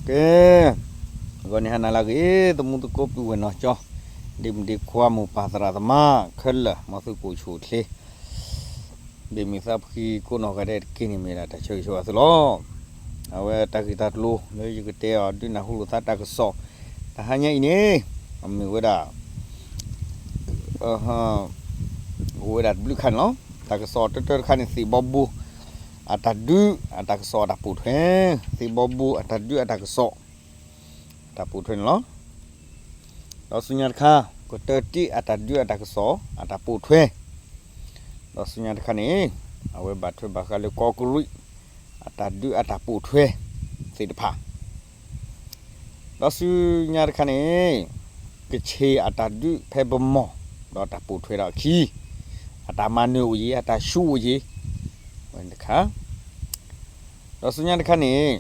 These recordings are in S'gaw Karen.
ကဲ, ဂီၤန့ၣ်ဟါနၤလၢအဂ့ၤ, သမူသကိးပုၢ်ဝဲၢ်နီၢ်ကၠီ, ဒ့မုၣ်ဒ့ခွါ မိၢ်ပၢ်သရၣ်သမါခဲလၢာ်, မ်သုကအိၣ်ဆူၣ်အိၣ်ချ့, ဘ့ၣ်မုၢ်သးဖှံကိးနီၢ်ဂၤဒဲးတက့ၢ်န့ၣ် မ့ၢ်ဒၣ်တၢ်ဆၢဂ့ၤဆၢဝါသုလီၤ. အဝဲတၢ်ဂ့ၢ်တၢ်ကျိၤလၢယကတဲအီၤ ဒုးနၢ်ဟူလိာ်သးတၢ်ကစီၣ် တဟါညါအံၤန့ၣ်, အမ့ၢ်ဝဲဒၣ် အိၣ်ဝဲဒၣ်တဘျုးခါန့ၣ်လီၤ. တၢ်ကစီၣ်တၢတၢတခါန့ၣ် သ့ၣ်ဘီဘိ အတၢ်ဒုးအတၢ်ကစီၣ်အတၢ်ပိာ်ထွဲ, သ့ၣ်ဘီဘိအတၢ်ဒုးအတၢ်ကစီၣ် အတၢ်ပိာ်ထွဲန့ၣ်လီၤ. ဒီးဆူညါတခါ ကတၢတံၢ်အတၢ်ဒုးအတၢ်ကစီၣ်အတၢ်ပိာ်ထွဲ, ဒီးဆူညါတခါန့ၣ် အဝဲဘၣ်ထွဲဘၣ်ဃးလၢကီးကရံး အတၢ်ဒုးအတၢ်ပိာ်ထွဲသ့ၣ်တဖၣ် ဒီးဆူညါတခါန့ၣ် ကခ့ၣ်အတၢ်ဒုးဖဲပမီၢ် ဒီးတၢ်ပိာ်ထွဲဒီးအခံ, အတၢ်မၤနၢၤအိၣ်ယံၤ အတၢ်ဆူးအိၣ်ယံၤ, ဝဲတခါ, ဒီးဆူညါတခါန့ၣ်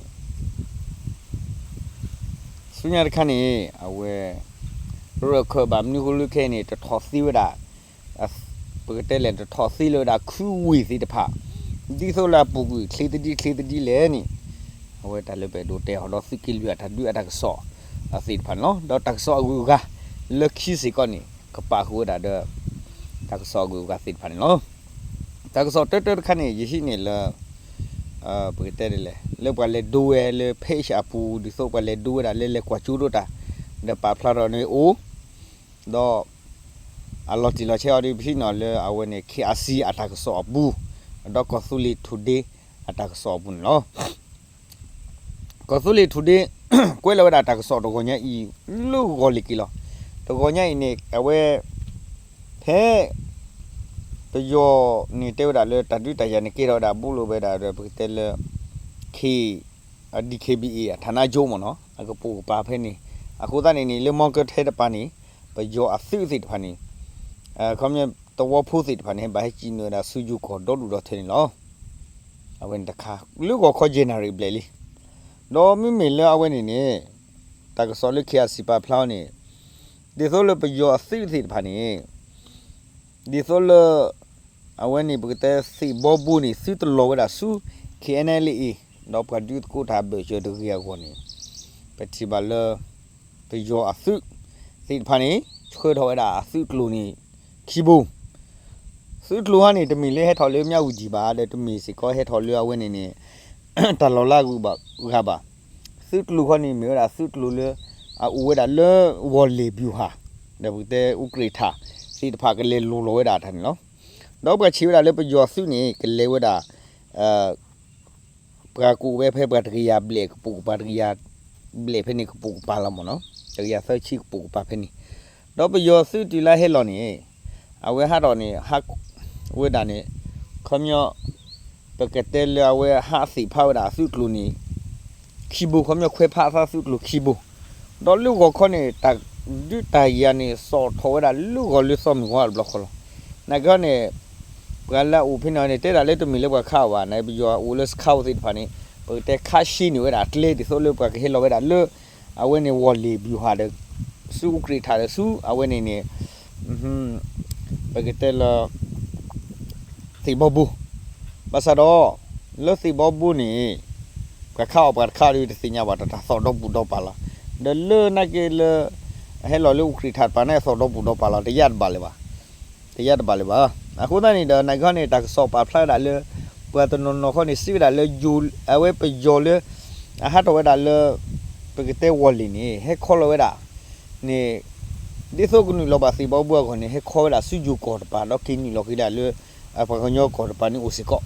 ဆူညါတခါန့ၣ် အဝဲ ရၢၢ်ခၢၣ်ဘၣ်မနုၤဃိလၢခဲအံၤန့ၣ် တထီၣ်သ့ဝဲဒၣ် ပကတဲလဲၣ် တထီၣ်သ့လၢဝဲဒၣ်ခုဝ့ၢ်သ့ၣ်တဖၣ် ဒ်သိးလၢအပူၤကွံာ်ချ့သဒံချ့သဒံလဲၣ်န့ၣ်, အဝဲတၢ်လၢပအဲၣ်ဒိးတဲအီၤဒီးသုးက့လွံၢ်အတၢ်ဒုးအတၢ်ကစီၣ်သ့ၣ်တဖၣ်န့ၣ်လီၤ. ဒီးတၢ်ကစီၣ်အဂုၤအဂၤ လၢခံစ့ၢ်ကီးန့ၣ် ကပာ်ဃုာ်ဝဲဒၣ်ဒီး တၢ်ကစီၣ်အဂုၤအဂၤသ့ၣ်တဖၣ်န့ၣ်လီၤ. တၢ်ကစီၣ်တၢတၢတခါန့ၣ် ယဟံးန့ၢ်လၢ ပကတဲဒ်လဲၣ် လၢပှၤလဲၤဒိဝဲလၢ page အပူၤ ဒ်သိးပှၤလဲၤဒိဝဲဒၣ်လၢလဲၤကွၢ်ကၠိဒိၣ်တၢ် ဒီးပာ်ဖျါထီၣ်န့ၣ်အိၣ်, ဒီး အလီၤတံၢ်လီၤဆဲးအီၤဒီး ပဟံးန့ၢ်လၢအဝဲန့ၣ် KIC အတၢ်ကစီၣ်အပူၤ, ဒီးကီၢ်သူလ့ၤ Today အတၢ်ကစီၣ်အပူၤန့ၣ်လီၤ. ကီၢ်သူလ့ၤ Today ကွဲးလီၤဝဲဒၣ်တၢ်ကစီၣ်တဂီၤညါအံၤ လၢဂီၤလၢက့ၤလီၤ. တဂီၤညါအံၤန့ၣ် အဝဲ ဖဲ ပယီၤန့ၣ်တဲဝဲဒၣ်လၢတၢ်ဒုးတၢ်ယၤန့ၣ် ကဲထီၣ်ဝဲဒၣ် ဘူးလိာ်ဝဲဒၣ်ဒီး ပကတဲလၢ K DKBA အထးနါကၠိမ့ၢ်နီၤ အကပိာ်ကပၤဖဲန့ၣ်, အဃိသတးန့ၣ်န့ၣ် လၢမီကၢထဲတပၤန့ၣ် ပယီၤအသုးသ့ၣ်တဖၣ်န့ၣ် ခီပညီ သဝီဖိသ့ၣ်တဖၣ်န့ၣ် ဘၣ်ဟဲစံၣ်နုာ်ဝဲဒၣ်ဆူယိၤကီၢ်ဒီဒူၣ်ဒီထၢန့ၣ်လီၤ. အဝဲန့ၣ်တခါ လၢဂီၤခီ January ဘျဲၣ်လံ. ဒီးမ့မ့ၢ်လၢအဝဲန့ၣ်န့ၣ် တၢ်ကစီၣ်လၢ KIC ပာ်ဖျါအီၤန့ၣ် ဒ်သိးလၢပယီၤအသုးသ့ၣ်တဖၣ်န့ၣ် ဒ်သိးလၢ အဝဲန့ၣ် ပကတဲသ့ၣ်ဘီဘိန့ၣ် သုတလီၤဝဲဒၣ်ဆူ KNLA ဒီးပှၤဒုးသကိးတၢ်ဘၢၣ်စၢၤတဂ့ၤအဂီၢ်န့ၣ် ပထံၣ်ဘၣ်လၢ ပယီၤအသုးသ့ၣ်တဖၣ်န့ၣ် ဆှၢထီၣ်ဝဲဒၣ်အသုးကျိၤန့ၣ် ခံဘိ. သုးကျိၤဟီန့ၣ် တမ့ၢ်လၢဟဲထီၣ်လၢမၠးဝတံၣ်ဘၣ် ဒီးတမ့ၢ်စ့ၢ်ကီးဟဲထီၣ်လၢအဝဲန့ၣ်န့ၣ် တၢ်လီၤလၢအဂုၤအဂၤဘၣ်. သုးကျိၤခီန့ၣ် မ့ၢ်ဝဲဒၣ်သုးကျိၤလၢ အအိၣ်ဝဲဒၣ်လၢ ဝီၢ်လ့ၣ်ဘျူၤဟၣ် ဒီးပကတဲ အူကြ့ၣ်ထၣ် သ့ၣ်တဖၣ်ကလဲၤလိၤလီၤဝဲဒၣ်တၢ်န့ၣ်လီၤ. ဒီးပှၤဆံးဝဲဒၣ်လၢပယီၤသုးန့ၣ် ကလဲၤဝဲဒၣ် ပှၤကအိၣ်ဝဲဖဲပှၤတကယၤဘျဲၣ် ကပိာ်ကပၤတကယၤဘျဲၣ်ဖဲန့ၣ် ကပိာ်ကပၤလီၤမ့ၢ်နီၤ, တကယၤသၢဆံကပိာ်ကပၤဖဲန့ၣ်, ဒီးပယီၤသုးတုၤလၢဟဲလီၤန့ၣ် အဝဲဟးထီၣ်န့ၣ် ဟးဝဲဒၣ်န့ၣ် ခီပညီ ပကတဲလၢအဝဲဟးသ့ၣ်ဖးဝဲဒၣ်အသုးကျိၤန့ၣ် ခံဘိ ခီပညီခွဲးဖးအသးသုးကျိၤခံဘိ, ဒီးလၢဂီၤခီန့ၣ် တၢ်ဒုးတၢ်ယၤန့ၣ် စိာ်ထီၣ်ဝဲဒၣ်လၢဂီၤလၢသီမုၢ်ဂီၤတဘျီဃီလီၤ. နာ်က့န့ၣ် ပှၤလၢအအိၣ်ဖဲန့ၣ်န့ၣ် တဲဒၣ်လၢတမ့ၢ်လၢပှၤခးအီၤဘၣ်, နပယီၤအိၣ်လၢစခါအိၣ်သ့ၣ်တဖၣ်န့ၣ် ပကတဲခးရှဲန့ၢ်ဝဲဒၣ်အကျဲဒ်သိးလၢပှၤကဟဲလီၤဝဲဒၣ်လၢ အဝဲန့ၣ်ဝီၢ်လ့ၣ်ဘျူၤဟၣ်ဒီး ဆူအူကြ့ၣ်ထၣ်ဒီးဆူ အဝဲန့ၣ်န့ၣ် ပကတဲလၢ သ့ၣ်ဘီဘိ, ဘၣ်ဆၣ်ဒီး လၢသ့ၣ်ဘီဘိန့ၣ် ပှၤခးအီၤပှၤတခးအီၤဒီးတသ့ၣ်ညါဘၣ် တၢ်သီၣ်ဒီပူၤဒီပၤလီၤ. ဒီးလၢနာ်က့လၢ ဟဲလီၤလၢအူကြ့ၣ်ထၣ်တပၤန့ၣ် သီၣ်ဒီပူၤဒီပၤလီၤ တယါတဘၣ်လၢၤဘၣ်, တယါတဘၣ်လၢၤဘၣ်. အဃိသတးန့ၣ်ဒီး နာ်က့န့ၣ် တၢ်ကစီၣ်ပာ်ဖျါဝဲဒၣ်လၢ ပှၤတနီၤနီၤခီန့ၣ် စံးဝဲဒၣ်လၢ အဝဲပယီၤလၢ အဟးထီၣ်ဝဲဒၣ်လၢ ပကတဲဝီၢ်လ့ၣ်န့ၣ် ဟဲခီလီၤဝဲဒၣ် န့ၣ် ဒ်သိးကနုာ်လီၤဘၣ်သ့ၣ်ဘီဘိအဂီၢ်န့ၣ် ဟဲခီဝဲဒၣ်ဆူယိၤကီၢ်တပၤ ဒီးက့ၤနုာ်လီၤက့ၤဒၣ်လၢ အပှၤကညီကီၢ်တပၤန့ၣ်အိၣ်စ့ၢ်ကီး,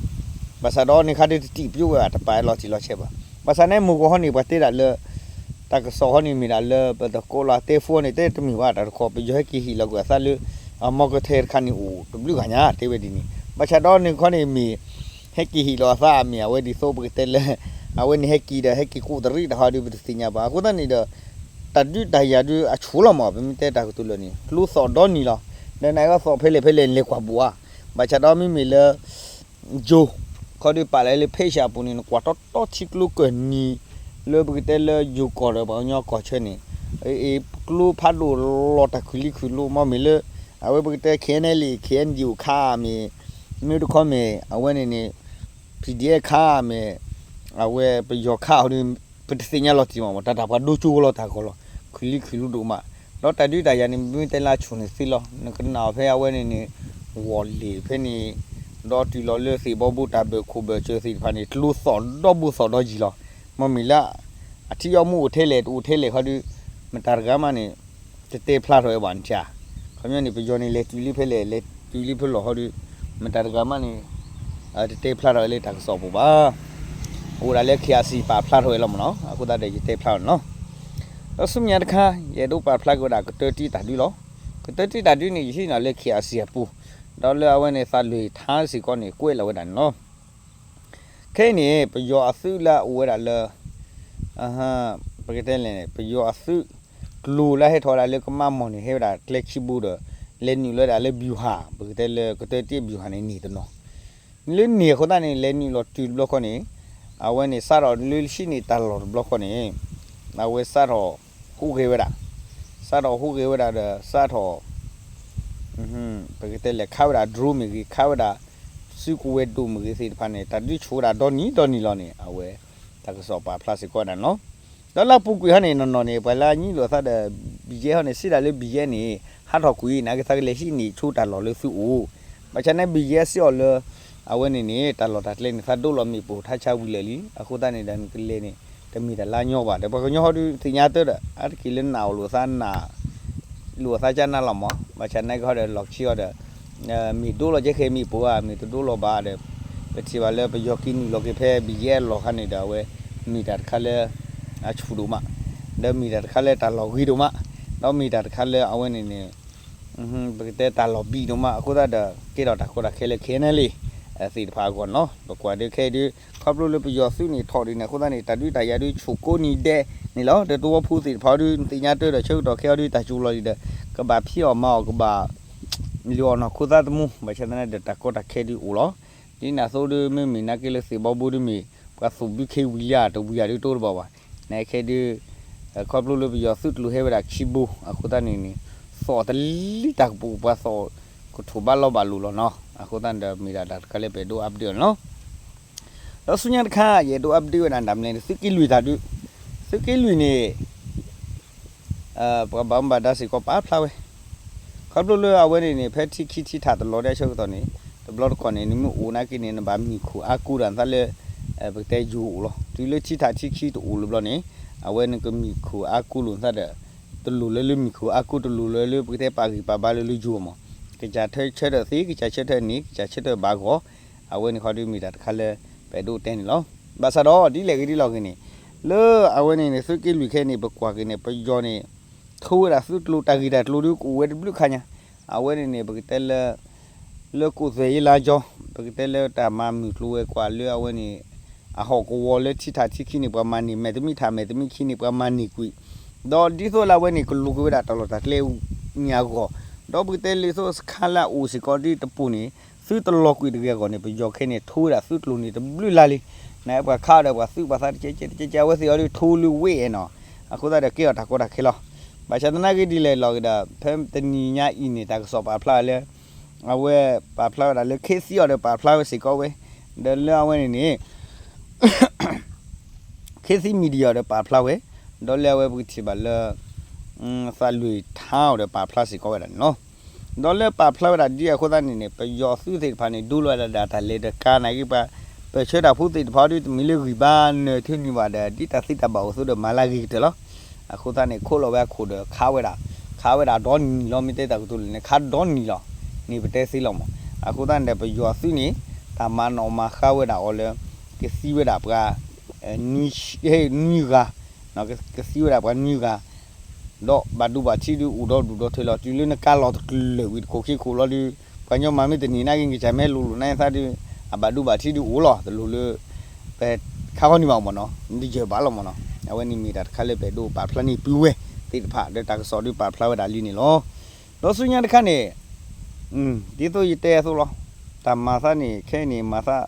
ဘၣ်ဆၣ်ဒီးန့ၣ်ခါဒ်တတံၢ်ပျိဝဲဘၣ် တပာ်လီၤတံၢ်လီၤဆဲးဘၣ်. ဘၣ်ဆၣ်န့ၣ် မုၢ်ဂီၤဟီန့ၣ် ပှၤတဲဒၣ်လၢ တၢ်ကစီၣ်ဟီန့ၣ်မ့ၢ်ဒၣ်လၢ ပတကိးလီၤတဲဖိန့ၣ် တဲတမ့ၢ်ဘၣ်တၢ်တခီ ပယီၤဟဲက့ၤဟ့ၣ်လီၤကွံာ်အသးလၢ အမီကထဲတခါန့ၣ်အိၣ်တဘျုးဂၤညါ တဲဝဲဒ်န့ၣ်. ဘၣ်ဆၣ်ဒီးန့ၣ်ခီန့ၣ်မ့ၢ် ဟဲက့ၤဟ့ၣ်လီၤအသးမ့ၢ် အဝဲဒ်သိးပကတဲလၢ အဝဲန့ၣ်ဟဲက့ၤဒီး ဟဲက့ၤကိးတရံးတၢ်ဟီဒီး ပတသ့ၣ်ညါဘၣ်. အဃိသတးန့ၣ်ဒီး တၢ်ဒုးတၢ်ယၤဒုးအဆိလီၤမး ပမ့ၢ်တဲတၢ်ကတိၤလၢာ်န့ၣ် ကျိသီၣ်ဒီနံၤလီၤ. ဒီးနကသီၣ်ဖဲလဲၣ်ဖဲလဲၣ်လဲၤကွၢ်ဘူးဧါ. ဘၣ်ဆၣ်ဒီးမ့မ့ၢ်လၢ ယိၤ ခီဒုးပာ်လၢလၢ page အပူၤန့ၣ် နကွၢ်တီတီထံကျိကၢၢ်နံၤ လၢပကတဲလၢယိၤကီၢ်ဒီးပှၤကညီကီၢ်ဆၢန့ၣ် ကျိဖးဒိၣ်လီၤတၢ်ခုၣ်လံခုၣ်လိ မ့မ့ၢ်လၢ အဝဲပကတဲ KNLA KNDO ခါမ့ၢ် မ့ၢ်တခီမ့ၢ် အဝဲန့ၣ်န့ၣ် PDF ခါမ့ၢ် အဝဲပယီၤခါအီၤဒုး ပတသ့ၣ်ညါလီၤတံၢ်မး တၢ်တၢ်ပှၤဒိကၠိလီၤတၢ်ဂီၤလီၤ ခုၣ်လံခုၣ်လူဒိၣ်မး, ဒီးတၢ်ဒုးတၢ်ယၤန့ၣ် မ့ၢ်တဲလၢအဆူၣ်န့ၣ်သ့လီၤ နကနၣ်အီၤဖဲအဝဲန့ၣ်န့ၣ် ဝီၣ်လ့ၣ်ဖဲန့ၣ် ဒီးတုၤလီၤလၢသ့ၣ်ဘီဘိတၢ်ဘၢၣ်ခိၣ်ဘၢၣ်စၢၤသ့ၣ်တဖၣ်န့ၣ် ကျိသီၣ်ဒီဘိသီၣ်ဒီယံၤလီၤ, မ့မ့ၢ်လၢ အထံအီမူအိၣ်ထဲလဲၣ်တအိၣ်ထဲလဲၣ်ခီဒုး မတၤတဂၤမးန့ၣ် တတဲဖျါထီၣ်ဝဲဘၣ်နထံၣ်ဧါ, ခီပညီန့ၣ် ပယီၤန့ၣ် လဲၤတုၤလံဖဲလဲၣ် လဲၤတုၤလံဖဲလဲၣ်ဟီဒုး မတၤတဂၤမးန့ၣ် တတဲဖျါထီၣ်ဝဲလၢတၢ်ကစီၣ်ပူၤဘၣ်, အိၣ်ဒၣ်လၢ KIC ပာ်ဖျါထီၣ်ဝဲလီၤမ့ၢ်နီၤ အဃိသတးဒီးယတဲဖျါလီၤနီၤ, ဒီးဆူမဲာ်ညါတခါ ယအဲၣ်ဒိးပာ်ဖျါက့ၤဝဲဒၣ်ကတၢၢ်တံၢ်တၢ်ဒုးလီၤ, ကတၢၢ်တံၢ်တၢ်ဒုးန့ၣ် ယဟံးန့ၢ်လၢ KIC အပူၤ, ဒီးလၢအဝဲန့ၣ်သးလွံၢ်ထါစ့ၢ်ကီးန့ၣ် ကွဲးလီၤဝဲဒၣ်န့ၣ်လီၤ ခဲအံၤန့ၣ် ပယီၤအသုးလၢအအိၣ်ဝဲဒၣ်လၢ ပကတဲလဲၣ်န့ၣ် ပယီၤအသုး ကျိၤလၢဟဲထီၣ်ဝဲဒၣ်လၢကမၣ်မီၢ်န့ၣ် ဟဲဝဲဒၣ်ကျဲခံဘိဒီး လဲၤနုာ်လီၤဝဲဒၣ်လၢ ဗျူဟာ ပကတဲလၢကတၢၢ်တံၢ် ဗျူဟာ န့ၣ်န့ၢ်တနီၤ, လၢန့ၢ်အဃိသတးန့ၣ် လဲၤနုာ်လီၤတုၤတဘျီဃီန့ၣ် အဝဲန့ၣ် စးထီၣ်လၢဟံးန့ၢ်တၢ်လီၢ်တဘျီဃီန့ၣ် အဝဲစးထီၣ်ဟူးဂဲၤဝဲဒၣ်, စးထီၣ်ဟူးဂဲၤဝဲဒၣ်ဒီး စးထီၣ် ပကတဲလဲၣ် ခးဝဲဒၣ် drone မ့ၢ်ဂ့ၤ ခးဝဲဒၣ် စုကဝဲၤဒိၣ်မ့ၢ်ဂ့ၤသ့ၣ်တဖၣ်န့ၣ် တၢ်ဒုးဆူၣ်ဝဲဒၣ်ဒီနံၤဒီနံၤလီၤန့ၣ် အဝဲ တၢ်ကစီၣ်ပာ်ဖျါစ့ၢ်ကီးဝဲဒၣ်န့ၣ်လီၤ, ဒီးလၢအပူၤကွံာ်ဟီန့ၣ် နီၢ်နီၢ်န့ၣ် ပှၤလၢအညံလိာ်အသးဒီး BGF ဟီန့ၣ် စံးဒၣ်လၢ BGF န့ၣ် ဟးထီၣ်ကွံာ် နာ်က့သးကလဲၤဟံးန့ၢ်ဆိတၢ်လီၢ်လၢသုအိၣ်, ဘၣ်ဆၣ်န့ၣ် BGF စံးအီၤလၢ အဝဲန့ၣ်န့ၣ် တၢ်လီၢ်တၢ်ကျဲန့ၣ် သးဒိလီၤမ့ၣ်ပိၢ်ထါဆါဝံၤလၢာ်လံ အဃိသတးန့ၣ်ဒီးနကလဲၤန့ၣ် တမ့ၢ်တၢ်လၢအညီဘၣ်ဒီး ပှၤကညီဟီဒုးသ့ၣ်ညါတၢ်ဒီး အါတက့ၢ်လၢနအိၣ်လိာ်သးန လိာ်အသးကနၣ်လီၤမး ဘၣ်ဆၣ်နာ်က့ဟီဒီးလီၢ်ခံအီၤဒီး မ့ၢ်ဒိလီၤကဲဃဲမ့ၣ်ပိၢ်ဧါ မ့ၢ်တဒိလီၤဘၣ်ဒီး ပထံၣ်ဘၣ်လၢပယီၤက့ၤနုာ်လီၤက့ၤဖဲ BGF အလီၢ်ခါန့ၣ်ဒီး အဝဲမ့ၢ်တၢ်တခါလၢ အဆူၣ်ဒိၣ်မး ဒီးမ့ၢ်တၢ်တခါလၢတၢ်လီၢ်ဂ့ၤဒိၣ်မး ဒီးမ့ၢ်တၢ်တခါလၢအဝဲန့ၣ်န့ၣ် ပကတဲတၢ်လီၢ်ဘံၣ်ဒိၣ်မး အဃိသတးဒီး ကဲထီၣ်တၢ်ကီတၢ်ခဲလၢ ခဲနဲလံ သ့ၣ်တဖၣ်အဂီၢ်န့ၣ်လီၤ. ပကွၢ်ဒုးခဲအံၤဒုး ခီဖျိလၢပယီၤသုးန့ၣ်ထီၣ်ဒ်န့ၣ် အဃိသတးန့ၣ် တၢ်ဒုးတၢ်ယၤဒုးဆူၣ်ကိးနံၤဒဲးန့ၣ်လီၤ. ဒီးသဝီဖိသ့ၣ်တဖၣ်ဒုး နသ့ၣ်ညါတၢ်ဒီး ဆၢကတီၢ်ခဲအံၤဒုး တၢ်ကၠိလီၤဒံးဒီး ကဘၣ်ဖံးအီၣ်မၤအီၣ် ကဘၣ် လၢအီၣ်နီၢ်ခိသးသမူ ဘၣ်ဆၣ်သနာ်ဒီးတၢ်ကီတၢ်ခဲဒုးအိၣ်လီၤ. ဒ်န့ၣ်အသိးဒုး မ့မ့ၢ်နာ်က့လၢသ့ၣ်ဘီဘိဒုးမ့ၢ် ပှၤသူၣ်ဘုခ့ဝံၤလံဧါ တဝံၤဧါဒုးတအိၣ်တဘၣ်ဘၣ်. နာ်က့ဒုး ခီဖျိလၢပယီၤသုးကျိၤဟဲဝဲဒၣ်ခံဘိ အဃိသတးန့ၣ်န့ၣ် သီၣ်တလံတၢ်ကပူၤ ပှၤသီၣ်ကထိၣ်ဘးလီၤဘၣ်လိာ်လီၤနီၤ. အဃိသတးန့ၣ်ဒီး မ့ၢ်ဒၣ်တၢ်တခါလၢပအဲၣ်ဒိး update အီၤန့ၣ်လီၤ. ဒီးဆူညါတခါ ယအဲၣ်ဒိး update ဝဲဒၣ်တၢ်မနုၤလဲၣ်န့ၣ် သုးက့လွံၢ်တၢ်ဒုး သုးက့လွံၢ်န့ၣ် ပှၤဘၣ်မူဘၣ်ဒါစ့ၢ်ကီးပာ်ဖျါဝဲ ခီဖျိလၢအဝဲန့ၣ်န့ၣ် ဖဲထံခံထံထးတလီၤဒဲးအဆၢကတီၢ်န့ၣ် တဘျီတခီၣ်န့ၣ် နမ့ၢ်အိၣ်နာ်က့န့ၣ် နဘၣ်မံၤခိၣ်အါကူလိာ်နသးလၢ ပကတဲယိၤအိၣ်လီၤ. တုၤလၢထံထးထံခံတအိၣ်လၢၤဘျီန့ၣ် အဝဲနကမံၤခိၣ်အါကူလိာ်နသးဒီး တလိၣ်လၢလၢမံၤခိၣ်အါကူ တလိၣ်လၢလၢပကတဲပာ်ဂံၢ်ပာ်ဘါလၢလၢယိၤမး ကစၢ်ဆၢထၢၣ်သ့ ကစၢ်ဆၢထၢၣ်န့ၣ် ကစၢ်ဆၢထၢၣ်ဘၣ်ဂီၢ် အဝဲန့ၣ်ခီဒုးမ့ၢ်တၢ်တခါလၢ ပအဲၣ်ဒိးတဲန့ၣ်လီၤ. ဘၣ်ဆၣ်ဒီး ဒ်လဲၣ်ဂ့ၤဒ်လဲၣ်ဂ့ၤန့ၣ် လၢအဝဲန့ၣ်န့ၣ် သုးက့လွံၢ်ခဲအံၤန့ၣ် ပကွၢ်က့ၤန့ၣ် ပယီၤန့ၣ် ထိဝဲဒၣ်သုးကျိၤ တၢ်ဂ့ၢ်တၢ်ကျိၤဒုးကအိၣ်ဝဲတဘျုးခါညါ အဝဲန့ၣ်န့ၣ် ပကတဲလၢ လၢကိးသွဲၣ်ယ့လါကၠီ ပကတဲလၢတၢ်မၤမုၢ်ကျိၤဝဲၤကွာ်လၢအဝဲန့ၣ် အဟီၣ်ကဝီၤလၢထံထးထံခံန့ၣ် ပှၤမၤန့ၢ် မဲာ်တမံထးမဲာ်တမံခံန့ၣ် ပှၤမၤန့ၢ်ကွံာ် ဒီးဒ်သိးလၢအဝဲန့ၣ် ကလူၤက့ၤဝဲဒၣ်တၢ်လီၢ်တၢ်ကျဲညါအဂီၢ် ဒီးပကတဲလၢသိးစခါလၢအအိၣ်စ့ၢ်ကီးဒ်တပူၤန့ၣ် သုတလီၤကွံာ်တဂ့ၤအဂီၢ်န့ၣ် ပယီၤခဲအံၤန့ၣ် ထိဝဲဒၣ်သုးကျိၤန့ၣ်တဘျုးလါလံ. နပှၤခးအီၤဒီးပှၤသုးပှၤသးတကဲကဲတကဲကဲ အဝဲသ့ၣ်အီၤဒုးထိလၢဝ့ၢ်အဲၣ်နီၤ အဃိသတးဒီးကဲအီၤတၢ်ကီတၢ်ခဲလီၤ. ဘၣ်ဆၣ်သနာ်က့ဒ်လဲၣ်လီၤက့ၤဒီး ဖဲတနံၤညါအံၤန့ၣ် တၢ်ကစီၣ်ပာ်ဖျါလၢ အဝဲပာ်ဖျါဝဲဒၣ်လၢ ခ့သံအီၤဒီး ပာ်ဖျါဝဲစ့ၢ်ကီးဝဲ ဒီးလၢအဝဲန့ၣ်န့ၣ် ခ့သံ media ဒီးပာ်ဖျါဝဲ ဒီးလၢအဝဲပကထံၣ်ဘၣ်လၢ သးလွံၢ်ထါအီၤဒီး ပာ်ဖျါစ့ၢ်ကီးဝဲဒၣ်န့ၣ်လီၤ. ဒီးလၢပာ်ဖျါဝဲဒၣ်ဒ်အဃိသတးန့ၣ်န့ၣ် ပယီၤသုးသ့ၣ်တဖၣ်န့ၣ် ဒိလီၤဝဲဒၣ်တၢ်လဲၤတၢ်ကါနာ်က့ ပှၤပၢၢ်ဆၢတၢ်ဖိသ့ၣ်တဖၣ်ဒုး တမ့ၢ်လၢဂံၢ်ဘါနၢၤထၢနုာ်ဘၣ်ဒီး ဒ်တၢ်သ့တၢ်ဘၣ်အိၣ်အသိးဒီး မၤလၢဂ့ၤကတၢၢ်လီၤ. အဃိသတးန့ၣ် ခိးလီၤဝဲအခိၣ်ဒီး ခးဝဲဒၣ် ခးဝဲဒၣ်ဒီနံၤလီၤ. မ့ၢ်တဲတၢ်ကတိၤလၢန့ၣ် ခးဒီနံၤလီၤန့ၣ် ပတဲသ့လီၤမး. အဃိသတးန့ၣ်ဒီး ပယီၤသုးန့ၣ် တၢ်မၤနီၣ်မၤဃါဝဲဒၣ်အီၤလၢ ကသံဝဲဒၣ်ပှၤ နွံဂၤ ကသံဝဲဒၣ်ပှၤနွံဂၤ ဒီးဘၣ်ဒိဘၣ်ထံးဒုးအိၣ်ဒီဒူၣ်ဒီထၢလီၤ. တုၤလၢနကါလီၤတကလုာ်ဝံၤတခိၣ်ခံခိၣ်လီၤဒုး ပှၤကညီမၤမ့ၢ်တန့ၢ်နာ်က့ ကစၢ်မ့ၢ်လိၤလိၤနာ်က့သးဒုး အဘၣ်ဒိဘၣ်ထံးဒုးအိၣ်လီၤ. တလိၣ်လၢ ပခါဃီန့ၣ်ဘၣ်မ့ၢ်နီၤ နတယၢၢ်ဘၣ်လီၤမ့ၢ်နီၤ. အဝဲန့ၣ်မ့ၢ်တၢ်တခါလၢပအဲၣ်ဒိးပာ်ဖျါန့ၢ်ပုၢ်ဝဲၢ်သ့ၣ်တဖၣ် ဒီးတၢ်ကစီၣ်ဒုးပာ်ဖျါဝဲဒၣ်လံန့ၣ်လီၤ. ဒီးဆူညါတခါန့ၣ် ဒ်သိးယတဲအသိးလီၤ. တၢ်မၤသးန့ၣ် ခဲအံၤန့ၣ် မၤသး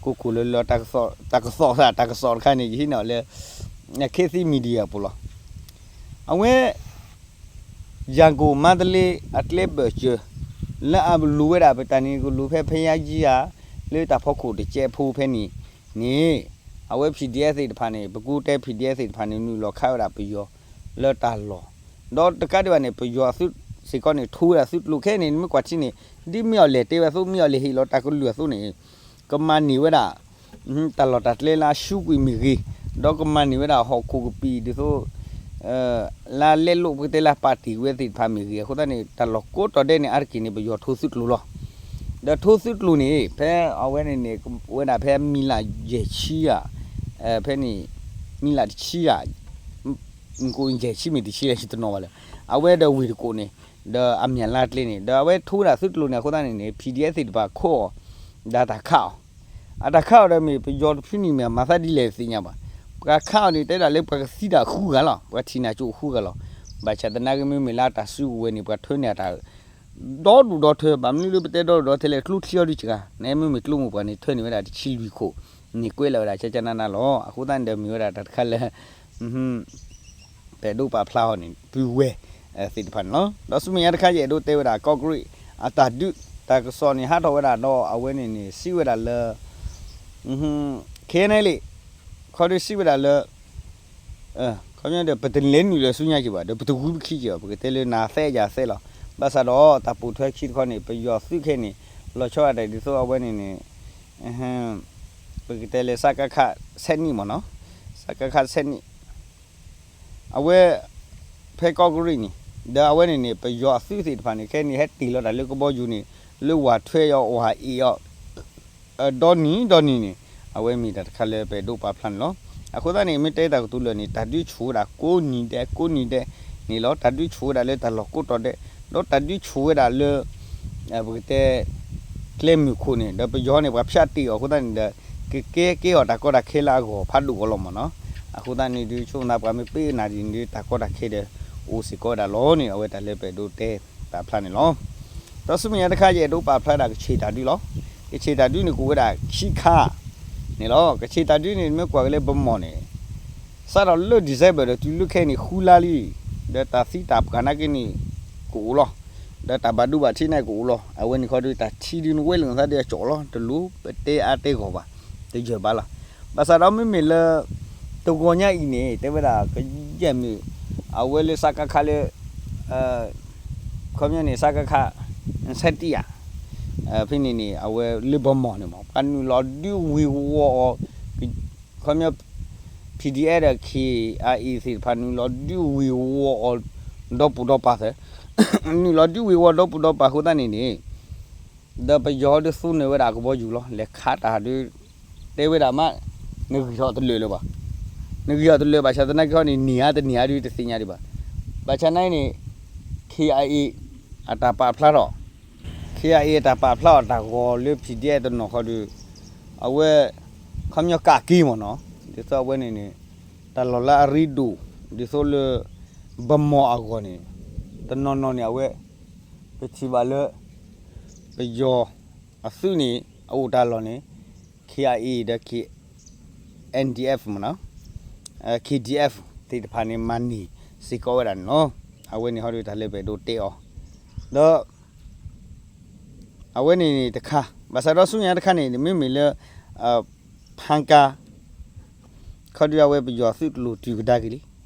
ကိၢ်ကိၢ်လၢၤလၢၤ တၢ်ကစီၣ်သး တၢ်ကစီၣ်တခါန့ၣ် ယဟံးန့ၢ်အီၤလၢ ခ့သံ media အပူၤလီၤ. အဝဲ ယၤကိာ်မါတလ့အကျဲဘၢၣ်စၢၤ လၢအလူၤဝဲဒၣ်ပတၢ်န့ၣ် ကလူၤဖဲဖဲယါယံဧါ လၢတၢ်ဖီခိၣ်တကဲးဖိဖဲန့ၣ်န့ၣ် အဝဲ P D F သ့ၣ်တဖၣ်န့ၣ် ပကူတဲ P D F သ့ၣ်တဖၣ်န့ၣ် နုာ်လီၤခးဝဲဒၣ်ပယီၤလၢတၢ်လီၢ်, ဒီးတကးဒံးဘၣ်န့ၣ် ပယီၤအသုးစ့ၢ်ကီးန့ၣ် ထိဝဲဒၣ်သုးကျိၤခဲအံၤန့ၣ် နမ့ၢ်ကွၢ်ထံန့ၣ် ဒ်မ့ၢ်အီၤလဲၣ်တဲဝဲအသိး မ့ၢ်အီၤလဲၣ်ဟ့ၣ်လီၤတၢ်ကလုၢ်အသိးန့ၣ် ကမၤန့ၢ်ဝဲဒၣ် တၢ်လီၢ်တၢ်ကျဲလၢအရှုံးကွံာ်မ့ၢ်ဂ့ၤ, ဒီးကမၤန့ၢ်ဝဲဒၣ်ဟီၣ်ခိၣ်ကပံာ်ဒ်သိး လၢလဲလိာ်ပကတဲလၢပာ်တ့ၢ်ဝဲသ့ၣ်တဖၣ်မ့ၢ်ဂ့ၤ, အဃိသတးန့ၣ် တၢ်လီၢ်ကိးတီၤဒဲးန့ၣ် အါတက့ၢ်န့ၣ် ပယီၤထိသုးကျိၤလီၤ. ဒီးထိသုးကျိၤန့ၣ် ဖဲအဝဲန့ၣ်န့ၣ် ဝဲဒၣ်ဖဲမံၤလၢ်ယဲၢ်ဆံဧါ, ဖဲန့ၣ် မံၤလၢ်တဆံဧါ ကိးယဲၢ်ဆံမ့ၢ်တဆံလဲၣ် ယတနီၣ်ဘၣ်လၢ အဝဲဒီးဝ့ၢ်တကိးန့ၣ် ဒီးအမံၤလၢ်ကျဲန့ၣ် ဒီးအဝဲထိဝဲဒၣ်သုးကျိၤန့ၣ် အဃိသတးန့ၣ်န့ၣ် P D F သ့ၣ်တဖၣ်ခိးအီၤ ဒီးတၢ်ခးအီၤ, အတၢ်ခးအီၤဒီးမ့ၢ်ပယီၤတဖုန့ၣ်မ့ၢ်အမၤသးဒ်လဲၣ်တသ့ၣ်ညါဘၣ်. ပှၤခးအီၤန့ၣ် တဲဒၣ်လၢပှၤကသံတၢ်ဃုဂၤလီၤ, ပှၤထံၣ်န့ၢ်ကၠိဃုဂၤလီၤ. ဘၣ်ဆၣ်သနာ်က့မ့မ့ၢ်လၢတၢ်စုကဝဲၤန့ၣ် ပှၤထၢန့ၢ်အတၢ် ဒီဒူၣ်ဒီထၢ, ဘၣ်မနုၤလၢပတဲဒီဒူၣ်ဒီထၢလဲၣ် ကျိချံအီၤဒုစှၤ, နမ့မ့ၢ်ကျိမိၢ်ပှၢ်န့ၣ် ထၢန့ၢ်ဝဲဒၣ်တဆံလွံၢ်ခိၣ်, န့ၣ်ကွဲးလီၤဝဲဒၣ်ကကနနလီၤ. အဃိသတးန့ၣ်ဒီးမ့ၢ်ဝဲဒၣ်တၢ်တခါလၢ ပအဲၣ်ဒိးပာ်ဖျါအီၤန့ၣ် ပုၢ်ဝဲၢ်သ့ၣ်တဖၣ်န့ၣ်လီၤ. ဒီးဆူမဲာ်ညါတခါ ယအဲၣ်ဒိးတဲဝဲဒၣ် ကီၢ်ကရံၣ်အတၢ်ဒုး တၢ်ကစီၣ်န့ၣ် ဟးထီၣ်ဝဲဒၣ်ဒီးအဝဲန့ၣ်န့ၣ် စံးဝဲဒၣ်လၢ ခဲအံၤန့ၣ်လံ ခီဒုးစံးဝဲဒၣ်လၢ ခီပညီဒီး ပတလဲၤနုာ်လၢဆူညါက့ၤဘၣ် ဒီးပတဂုာ်ပခံက့ၤဘၣ် ပကတဲလၢနၤသဲယၤသဲလီၤ. ဘၣ်ဆၣ်ဒီးတၢ်ပိာ်ထွဲခံတခီန့ၣ် ပယီၤသုးခဲအံၤန့ၣ် လီၤဆီဒၣ်တၢ်ဒ်သိးအဝဲန့ၣ်န့ၣ် ပကတဲလၢ စကခ ဆယ့်နှစ် မ့ၢ်နီၤ, စကခ ဆယ့်နှစ် အဝဲ ဖဲကီၢ်ကရံၣ်န့ၣ် ဒီးအဝဲန့ၣ်န့ၣ် ပယီၤအသုးသ့ၣ်တဖၣ်န့ၣ် ခဲအံၤန့ၣ် ဟဲတ့ၢ်လီၤတၢ်လၢကဘီယူၤန့ၣ် လၢဝၤထွဲအီၤ ဝၤအ့ၣ်အီၤ ဒီနံၤဒီနံၤန့ၣ် အဝဲမ့ၢ်တၢ်တခါလၢပအဲၣ်ဒိးပာ်ဖျါန့ၣ်လီၤ. အဃိသတးန့ၣ် မ့ၢ်တဲတၢ်ကတိၤလၢာ်န့ၣ် တၢ်ဒုးဆူၣ်ဝဲဒၣ်ကိးနံၤဒဲး ကိးနံၤဒဲးန့ၣ်လီၤ. တၢ်ဒုးဆူၣ်ဝဲဒၣ်လၢတၢ်လီၢ်ကိးတီၤဒဲး ဒီးတၢ်ဒုးဆူၣ်ဝဲဒၣ်လၢ ပကတဲ ကျဲမုၢ်ခိၣ်န့ၣ် ဒီးပယီၤန့ၣ် ပှၤဖၠးတ့ၢ်အီၤအဃိသတးန့ၣ်ဒီး ကကဲကဲအီၤတၢ်ကီတၢ်ခဲလၢအဂီၢ်ဖးဒိၣ်ကီးလီၤမ့ၢ်နီၤ. အဃိသတးန့ၣ်ဒုး ဆိကမိၣ်သးပှၤမ့ၢ်ပ့းနၤဒ်န့ၣ်ဒုး တၢ်ကီတၢ်ခဲဒီး အိၣ်စ့ၢ်ကီးဝဲဒၣ်လီၤန့ၣ် အဝဲတၢ်လၢပအဲၣ်ဒိးတဲပာ်ဖျါန့ၣ်လီၤ. ဒီးဆူမဲာ်ညါတခါ ယအဲၣ်ဒိးပာ်ဖျါဒၣ်ကဆ့ၣ်တၢ်ဒုးလီၤ. ကဆ့ၣ်တၢ်ဒုးန့ၣ် ကအိၣ်ဝဲဒၣ်ခံခါန့ၣ်လီၤ. ကဆ့ၣ်တၢ်ဒုးန့ၣ် မ့ၢ်ကွၢ်က့ၤလၢဗန်းမော်န့ၣ် စးထီၣ်လၢ December ဒီးတုၤလၢခဲအံၤန့ၣ် ဃုလါလံ, ဒီးတၢ်သံတၢ်ပှၢ်နာ်က့န့ၣ် ကအိၣ်လီၤ, ဒီးတၢ်ဘၣ်ဒိဘၣ်ထံးနာ်က့ကအိၣ်လီၤ. အဝဲန့ၣ်ခီဒုး တၢ်ထံဒုးနဝဲလၢာ်သးဒုးအကၠီၣ်လီၤ, တလိၣ်ပတဲအါတဲဂီၢ်ဘၣ်, တယၢၢ်ဘၣ်လီၤ. ဘၣ်ဆၣ်ဒီးမ့မ့ၢ်လၢ တဂီၤညါအံၤန့ၣ် တဲဝဲဒၣ်ကယဲၢ်မ့ၢ် အဝဲလၢစကခလၢ ခီပညီန့ၣ် စကခ ဆယ့်တစ် ဧါ, ဖဲန့ၣ်န့ၣ် အဝဲလၢဗန်းမော်န့ၣ်မ့ၢ် ပှၤနုာ်လီၤဒုးဝ့ၤဝီၤအီၤ ခီပညီ PDF ဒီး KIA သ့ၣ်တဖၣ် နုာ်လီၤဒုးဝ့ၤဝီၤအီၤ ဒီပိာ်ဒီပၤသၢ, နုာ်လီၤဒုးဝ့ၤဝီၤဒီပိာ်ဒီပၤအဃိသတးန့ၣ်န့ၣ် ဒီးပယီၤဒုးသူန့ၢ်ဝဲဒၣ်အကဘီယူၤလီၤ. လဲၤခးတၢ်ဒုး တဲဝဲဒၣ်မး နဂံၢ်ထီၣ်တလၢာ်လၢၤဘၣ်. နဂံၢ်ထီၣ်တလၢာ်ဘၣ်ဆၣ်သနာ်က့ဟီန့ၣ် န့ၢ်ဧါတန့ၢ်ဧါဒုးတသ့ၣ်ညါဒံးဘၣ်. ဘၣ်ဆၣ်နာ်အံၤန့ၣ် KIA အတၢ်ပာ်ဖျါထီၣ် KIA အတၢ်ပာ်ဖျါအီၤတၢ်ဂီၤလၢ PDF တနီၤဃီဒီး အဝဲ ခီပညီကးက့ၤမ့ၢ်နီၤ, ဒ်သိးအဝဲန့ၣ်န့ၣ် တၢ်လီၢ်လၢအရ့ဒိၣ် ဒ်သိးလၢ ဗန်းမော်အဂီၢ်န့ၣ် တနီၤနီၤန့ၣ် အဝဲ ပထံၣ်ဘၣ်လၢ ပယီၤအသုးန့ၣ် အအိၣ်တၢ်လီၢ်န့ၣ် KIA ဒီး KNDF မ့ၢ်နီၤ KDF သ့ၣ်တဖၣ်န့ၣ် မၤန့ၢ်စ့ၢ်ကီးဝဲဒၣ်န့ၣ်လီၤ. အဝဲန့ၣ်ဟီဒုးတၢ်လၢပအဲၣ်ဒိးတဲအီၤ ဒီး အဝဲန့ၣ်န့ၣ်တခါ ဘၣ်ဆၣ်ဒီးဆူညါတခါန့ၣ် မ့မ့ၢ်လၢ ဖၣ်ကါ ခီဒုးအဝဲပယီၤသုးတလိၣ်တုၤကဒါက့ၤလံ,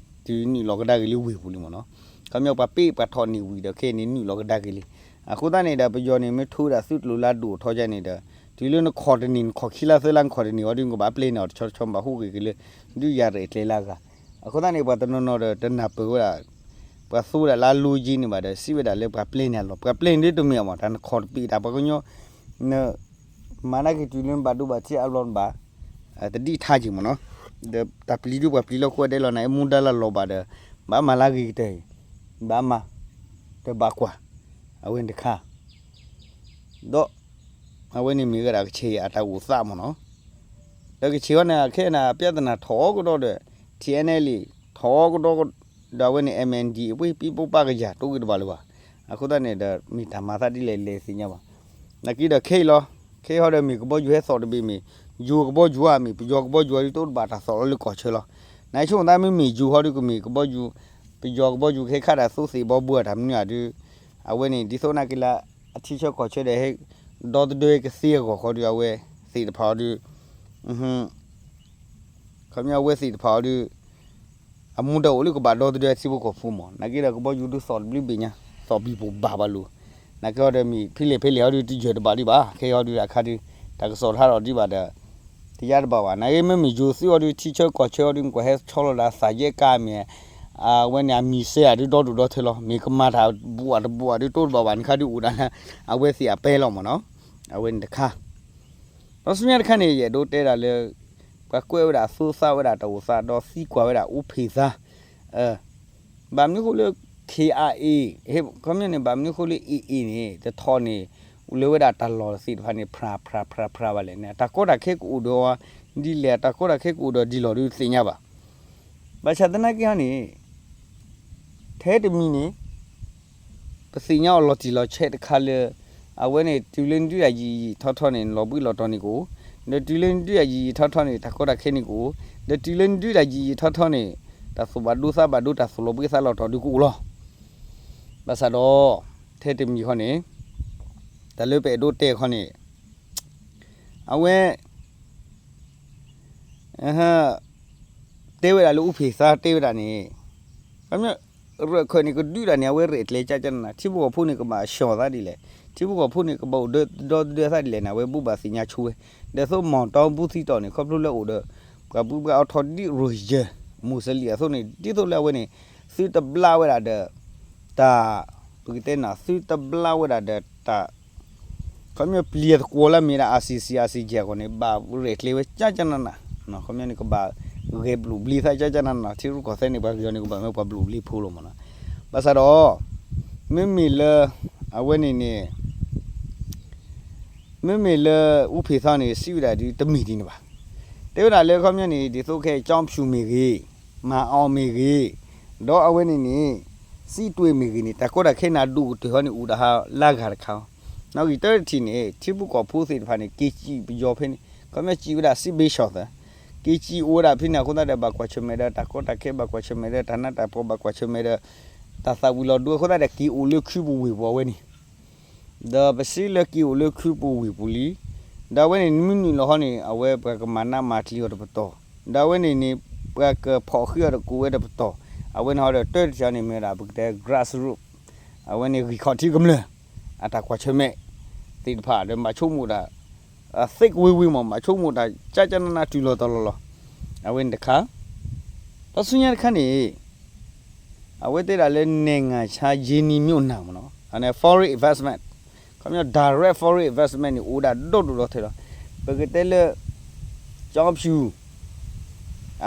တုၤနုာ်လီၤကဒါက့ၤလံဝ့ၢ်ပူၤလံမ့ၢ်နီၤ. ခီပညီပှၤပ့ၢ်ပှၤထီၣ်န့ၢ်ဝံၤဒီးခဲအံၤန့ၣ်နုာ်လီၤကဒါက့ၤလံ. အဃိသတးန့ၣ်ဒီးပယီၤန့ၣ် မ့ၢ်ထိဝဲဒၣ်သုးတလိၣ်လၢအဒိၣ်အထီကဲန့ၣ်ဒီး တုၤလၢနခီၣ်တန့ၢ် နခီၣ်ခံလါသၢလါ နခီၣ်တန့ၢ်ဝံၤဒီး နကဘၣ်ပျဲန့ၢ်အီၤတဆီတဆီ နဘၣ်ဟူးဂ့ၤက့ၤလၢ ဒုးယၤရဲၣ်ကျဲၤလၢအဂၤ. အဃိသတးန့ၣ် ပှၤတနီၤနီၤဒီးတနၢ်ပၢၢ်ဝဲဒၣ် ပှၤသူဝဲဒၣ်လၢအလိက့ၤန့ၣ်ဘၣ်ဒီး စံးဝဲဒၣ်လၢပှၤပျဲန့ၢ်အလီၢ်, ပှၤပျဲန့ၢ်ဒ်တမ့ၢ်အီၤမး တၢ်နခီၣ်တပံာ်တၢ်ပှၤကညီ န မၤနာ်က့ၤတုၤလၢနဘၣ်ဒိဘၣ်ထံးအလီၢ်နဘၣ် တဒံးထါက့ၤမ့ၢ်နီၤ. ဒီးတၢ်ပျံၤဒုးပှၤပျံၤလၢဃိဒဲးလီၤနၤ အဲၣ်မူဒါလၢလီၤဘၣ်ဒီး ဘၣ်မၤလၢဂ့ၤကတၢၢ်အံၤ ဘၣ်မၤ တဘၣ်ကွၢ် အဝဲန့ၣ်တခါ ဒီး အဝဲန့ၣ်မ့ၢ်ဝဲဒၣ်ကချ့ၣ်အတၢ်အိၣ်သးမ့ၢ်နီၤ. ဒီးကချ့ၣ်ဝဲန့ၣ် ခဲအံၤန့ၣ် ပြဿနာထီၣ်ကဒီးဒီး TNLA ထီၣ်ကဒီး ဒီးအဝဲန့ၣ် MNDAA ပှ့ၤပံပူပၢ်ကယၤ တိၢ်ဂ့ၤတဘၣ်လၢၤဘၣ်. အဃိသတးန့ၣ်ဒီး မ့ၢ်တၢ်မၤသးဒ်လဲၣ်လဲၣ်သ့ၣ်ညါဘၣ်. နာ်က့ဒီးခဲအံၤလီၤ. ခဲအံၤဟီဒီးမ့ၢ်ကဘီယူၤဟဲသီၣ်တဘ့ၣ်မ့ၢ် ယိၤကဘီယူၤဧါ မ့ၢ်ပယီၤကဘီယူၤဧါဒုး တအိၣ်တဘၣ်တၢ်သီၣ်လီၤလၢကီၢ်ဆၢလီၤ. နဆိကမိၣ်သးမ့မ့ၢ်ယိၤဟီဒုးကမ့ၢ်ကဘီယူၤ ပယီၤကဘီယူၤကဟဲခးဒၣ်သိသ့ၣ်ဘီဘှီတၢ်မနုၤဧါဒုး အဝဲန့ၣ် ဒ်သိးနာ်က့ၤလၢ အထံဆၢကီၢ်ဆၢဒီးဟဲ ဒီသဒၢကသ့အဂီၢ်ဃီဒုး အဝဲသ့ၣ်တဖၣ်အီၤဒုး ခီပညီအဝဲသ့ၣ်တဖၣ်အီၤဒီး အမူဒါအိၣ်လၢကဘၣ်ဒီသဒၢထံဖိကီၢ်ဖိမး, နာ်က့ဒီးကဘီယူၤဒုးသီၣ်တဘျုးဘ့ၣ်ညါ, သီၣ်ဘံၣ်ပိၢ်ဘၣ်ဘၣ်လိာ်, နာ်က့အီၤဒီးမ့ၢ်ဖဲလဲၣ်ဖဲလဲၣ်အီၤဒုးတယၢၢ်တဘၣ်ဒံးဘၣ်, ခဲအံၤအီၤဒုးအခါဒုး တၢ်ကစီၣ်တဟးထီၣ်ဒံးဘၣ်ဒီး တယၢၢ်တဘၣ်ဘၣ်, နာ်က့မ့မ့ၢ်ယိၤသုးအီၤဒုး ထံဆၢကီၢ်ဆၢအီၤဒုး ကွၢ်ဟဲဆီလီၤဒၣ်သးယဲၢ်ကါမ့ၢ် အဝဲန့ၣ်အမံၤစဲအီၤဒုးဒီဒိၣ်ဒီထၢလီၤ, မ့ၢ်ကမၤတၢ်ဘူးအတဘူးအီၤဒုးတအိၣ်တဘၣ်ဘၣ်န့ၣ်ခါဒုးအိၣ်ဒၣ်လၢ အဝဲသ့ၣ်အပဲလီၤမးနီၤ, အဝဲန့ၣ်တခါ ဒီးဆူညါတခါန့ၣ် ယအဲၣ်ဒိးတဲဒၣ်လၢ ပှၤကွဲးဝဲဒၣ်သိသးဝဲဒၣ်တၢ်အိၣ်သး ဒီးသံကွၢ်ဝဲဒၣ်အူဖ့ၣ်သါ, ဘၣ်မနုၤဃိလၢ ခ့အ့ ခီပညီန့ၣ် ဘၣ်မနုၤဃိလၢ အ့ၣ်အ့ၣ်န့ၣ် တထီၣ်န့ၣ် အိၣ်လၢဝဲဒၣ်တၢ်လီၢ်သ့ၣ်တဖၣ်န့ၣ် ဖြးဖြးဖြးဖြးဘၣ်လဲၣ်န့ၣ် တၢ်ကီတၢ်ခဲကအိၣ်ဒီးဒ်လဲၣ် တၢ်ကီတၢ်ခဲကအိၣ်ဒီးဒ်လဲၣ်ဒုးတသ့ၣ်ညါဘၣ်. ဘၣ်ဆၣ်သနာ်က့ဟီန့ၣ် ထဲတမံၤန့ၣ် ပသ့ၣ်ညါအီၤလီၤတံၢ်လီၤဆဲးတခါလၢ အဝဲန့ၣ် တုၤလၢနဒုးတၢ်ယံာ်ယံာ်ထီထီန့ၣ် လီၤဘှံးလီၤတီၤန့ၣ်ကအိၣ်, ဒီးတုၤလၢနဒုးတၢ်ယံာ်ယံာ်ထီထီန့ၣ် တၢ်ကီတၢ်ခဲန့ၣ်ကအိၣ်, ဒီးတုၤလၢနဒုးတၢ်ယံာ်ယံာ်ထီထီန့ၣ် တၢ်သူၣ်ဘၣ်ဒိသးဘၣ်ဒိ တၢ်သူၣ်လီၤဘှံးသးလီၤတီၤဒုးကအိၣ်လီၤ. ဘၣ်ဆၣ်ဒီး ထဲတမံၤဃီန့ၣ် တၢ်လၢပအဲၣ်ဒိးတဲခီန့ၣ် အဝဲ တဲဝဲဒၣ်လၢအူဖ့ၣ်သါတဲဝဲဒၣ်န့ၣ် ခီပညီ ရၢၢ်ခၢၣ်န့ၣ် ကဒုးတၢ်န့ၣ် အဝဲရဲၣ်ကျဲၤကၠၢကၠၢနးနး ထံဖိကီၢ်ဖိန့ၣ် ကဘၣ်ဆှီၣ်သးဒ်လဲၣ်, ထံဖိကီၢ်ဖိန့ၣ် ကဘၣ်အိၣ်ဒီသဒၢသးဒ်လဲၣ်န့ၣ် အဝဲဘူၣ်ဘၣ်သ့ၣ်ညါဆိဝဲ, ဒီးသိးမီၢ်တီဘူသံတီၢ်န့ၣ် ခီဖျိလၢအိၣ်ဒီး ပှၤဘုပှၤအီထီၣ်ဒ်ရိၣ်ယၢၢ် မူစလံအသိးန့ၣ် ဒ်သိးလၢအဝဲန့ၣ် သုတဘျါဝဲဒၣ်ဒီး တၢ် ပကတဲန့ၣ် သုတဘျါဝဲဒၣ်ဒီးတၢ် ခီပညီပျံၤသကွီၤလၢမ့ၢ်ဒၣ် အၣ်စံၣ်စံၣ် အၣ်စံၣ်ကဲၢ်အဂီၢ်န့ၣ် ဘၣ်ရဲၣ်ကျဲၤဝဲကၠၢကၠၢနးနး, ခီပညီန့ၣ် ကဘၣ်ဂဲၤဘျိးဘျ့သးကၠၢကၠၢနးနး, ထံရူၢ်ကီၢ်သဲးန့ၣ် ပှၤဂ့ၤအီၤန့ၣ် ကဘၣ်မ့ၢ်ပှၤဘျိးဘျ့ဖိလီၤမးနီၤ. ဘၣ်ဆၣ်ဒီး မ့မ့ၢ်လၢ အဝဲန့ၣ်န့ၣ် မ့မ့ၢ်လၢအူဖ့ၣ်သါန့ၣ် စံးဝဲဒၣ်ဒ်တမ့ၢ်ဒ်န့ၣ်ဘၣ်. တဲဝဲဒၣ်လၢခီပညီန့ၣ် ဒ်သိးခဲအံၤ ကၠီဖၠူၣ်မ့ၢ်ဂ့ၤ, မၤအီၤမ့ၢ်ဂ့ၤ, ဒီးအဝဲန့ၣ်န့ၣ် စံးတွ့ၣ်မ့ၢ်ဂ့ၤန့ၣ် တၢ်ကီတၢ်ခဲန့ၣ် အဒိၣ်ကတၢၢ်ဟီန့ၣ် အိၣ်ဒၣ်ဟးလၢဂၤတခါ, နီၣ်ဂံၢ်တၢတထံၣ်န့ၣ် ထံဖိကီၢ်ဖိသ့ၣ်တဖၣ်န့ၣ် က့ၤစံၣ်ပယီၤဖဲန့ၣ် ခီပညီစံးဝဲဒၣ် စစ်ဘက်လျှောက်သံ, က့ၤစံၣ်အိၣ်ဝဲဒၣ်ဖဲန့ၣ်အဃိသတးဒီး ဘၣ်ကွၢ်ဆၢၣ်မဲာ်ဒီး တၢ်ကီတၢ်ခဲဘၣ်ကွၢ်ဆၢၣ်မဲာ်ဒီး တၢ်နးတၢ်ဖှီၣ်ဘၣ်ကွၢ်ဆၢၣ်မဲာ်ဒီး တၢ်သၣ်ဝံၤလီၤဒိအဃိသတးဒီး က့ၤအိၣ်လၢခုပူၤဝ့ၢ်ပူၤအဝဲန့ၣ် ဒီးပစံးလၢက့ၤအိၣ်လၢခုပူၤဝ့ၢ်ပူၤလံ, ဒီးအဝဲန့ၣ် နမ့ၢ်နုာ်လီၤဟီန့ၣ် အဝဲပှၤကမၤနးမၤကျံၤအီၤတပတီၢ်, ဒီးအဝဲန့ၣ်န့ၣ် ပှၤကဖီၣ်ဃံးအီၤတကိးဝဲတပတီၢ်, အဝဲန့ၣ်ဟီဒီးတၢတထံၣ်အီၤန့ၣ် မ့ၢ်ဝဲဒၣ်ပကတဲ grassroot, အဝဲန့ၣ်ဂံၢ်ခီၣ်ထံးကမျၢၢ် အတၢ်ကွၢ်ဆၢၣ်မဲာ်သ့ၣ်တဖၣ်ဒီး မၤဆိကမိၣ်တၢ် အသ့ကဝ့ၤဝ့ၤမး မၤဆိကမိၣ်တၢ်ကၠၢကၠၢနးနးတုၤလီၤတီၤလီၤလီၤ, အဝဲန့ၣ်တခါ ဒီးဆူညါတခါန့ၣ် အဝဲတဲဒၣ်လၢ နိုင်ငံခြားရင်းနှီးမြှုပ်နှံမးနီၤ, အန့ၣ် foreign investment, ခီပညီ direct foreign investment န့ၣ် အိၣ်ဒၣ်ဒီဒိၣ်ဒီထၢလီၤ, ပကတဲလၢ ကၠီဖၠူၣ်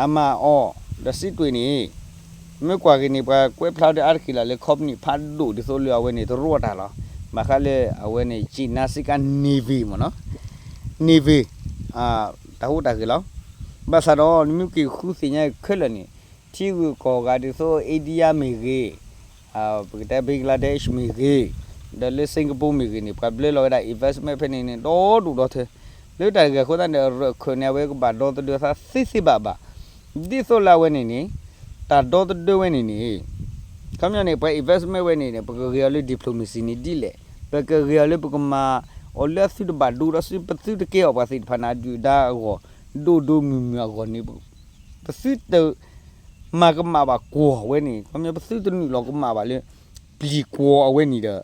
အမၤအီၤ ဒီးစံးတွ့ၣ်န့ၣ် မ့ၢ်ကွၢ်က့ၤန့ၣ် ပှၤကွဲးဖျါဒၣ်အါတက့ၢ်လီၤလၢ company ဖးဒိၣ်ဒ်သိးလၢအဝဲန့ၣ် တရိၣ်တၢ်လီၤ, ဘၣ်ဃးလၢအဝဲန့ၣ် China Sika Navy မးနီၤ, Navy တၢ်ဟူးတၢ်ဂဲၤလီၤ, ဘၣ်ဆၣ်ဒီး နမ့ၢ်က့ၤဃုသ့ၣ်ညါခဲလၢာ်န့ၣ် ထံဂုၤကီၢ်ဂၤဒ်သိး India မ့ၢ်ဂ့ၤ ပကတဲ Bangladesh မ့ၢ်ဂ့ၤ, ဒီးလၢ Singapore မ့ၢ်ဂ့ၤန့ၣ် ပှၤဘျၢလီၤဝဲဒၣ် investment ဖဲန့ၣ်န့ၣ် ဒီဒိၣ်ဒီထၢ, လၢတၢ်ဂ့ၢ်အဃိသတးန့ၣ် ရၢၢ်ခၢၣ်န့ၣ် အဝဲကဘၣ်ဒီသဒၢသးသ့သ့ဘၣ်ဘၣ်, ဒ်သိးလၢအဝဲန့ၣ်န့ၣ် တၢ်ဒီသဒၢဝဲန့ၣ်န့ၣ် ခီပညီန့ၣ် ပှၤ investment ဝဲန့ၣ်န့ၣ် ပကဂ့ၤအီၤလၢ diplomacy န့ၣ်ဒ်လဲၣ်, ပကဂ့ၤအီၤလၢပကမၤအီၤလၢအသုတဘၣ်ဒိဒီး ပသုတကဲအီၤပှၤသ့ၣ်တဖၣ်န့ၣ် အဒုၣ်အဒါအဂီၢ်, ဒိၣ်ဒိၣ်မုၢ်မုၢ်အဂီၢ်န့ၣ် ပသုတ မၤကမၣ်ဘၣ်ကွီၢ်ဝဲန့ၣ် ခီပညီပသုတနုာ်လီၤကမၣ်ဘၣ်လၢ ပျံၤကွီၢ်အဝဲန့ၣ်ဒီး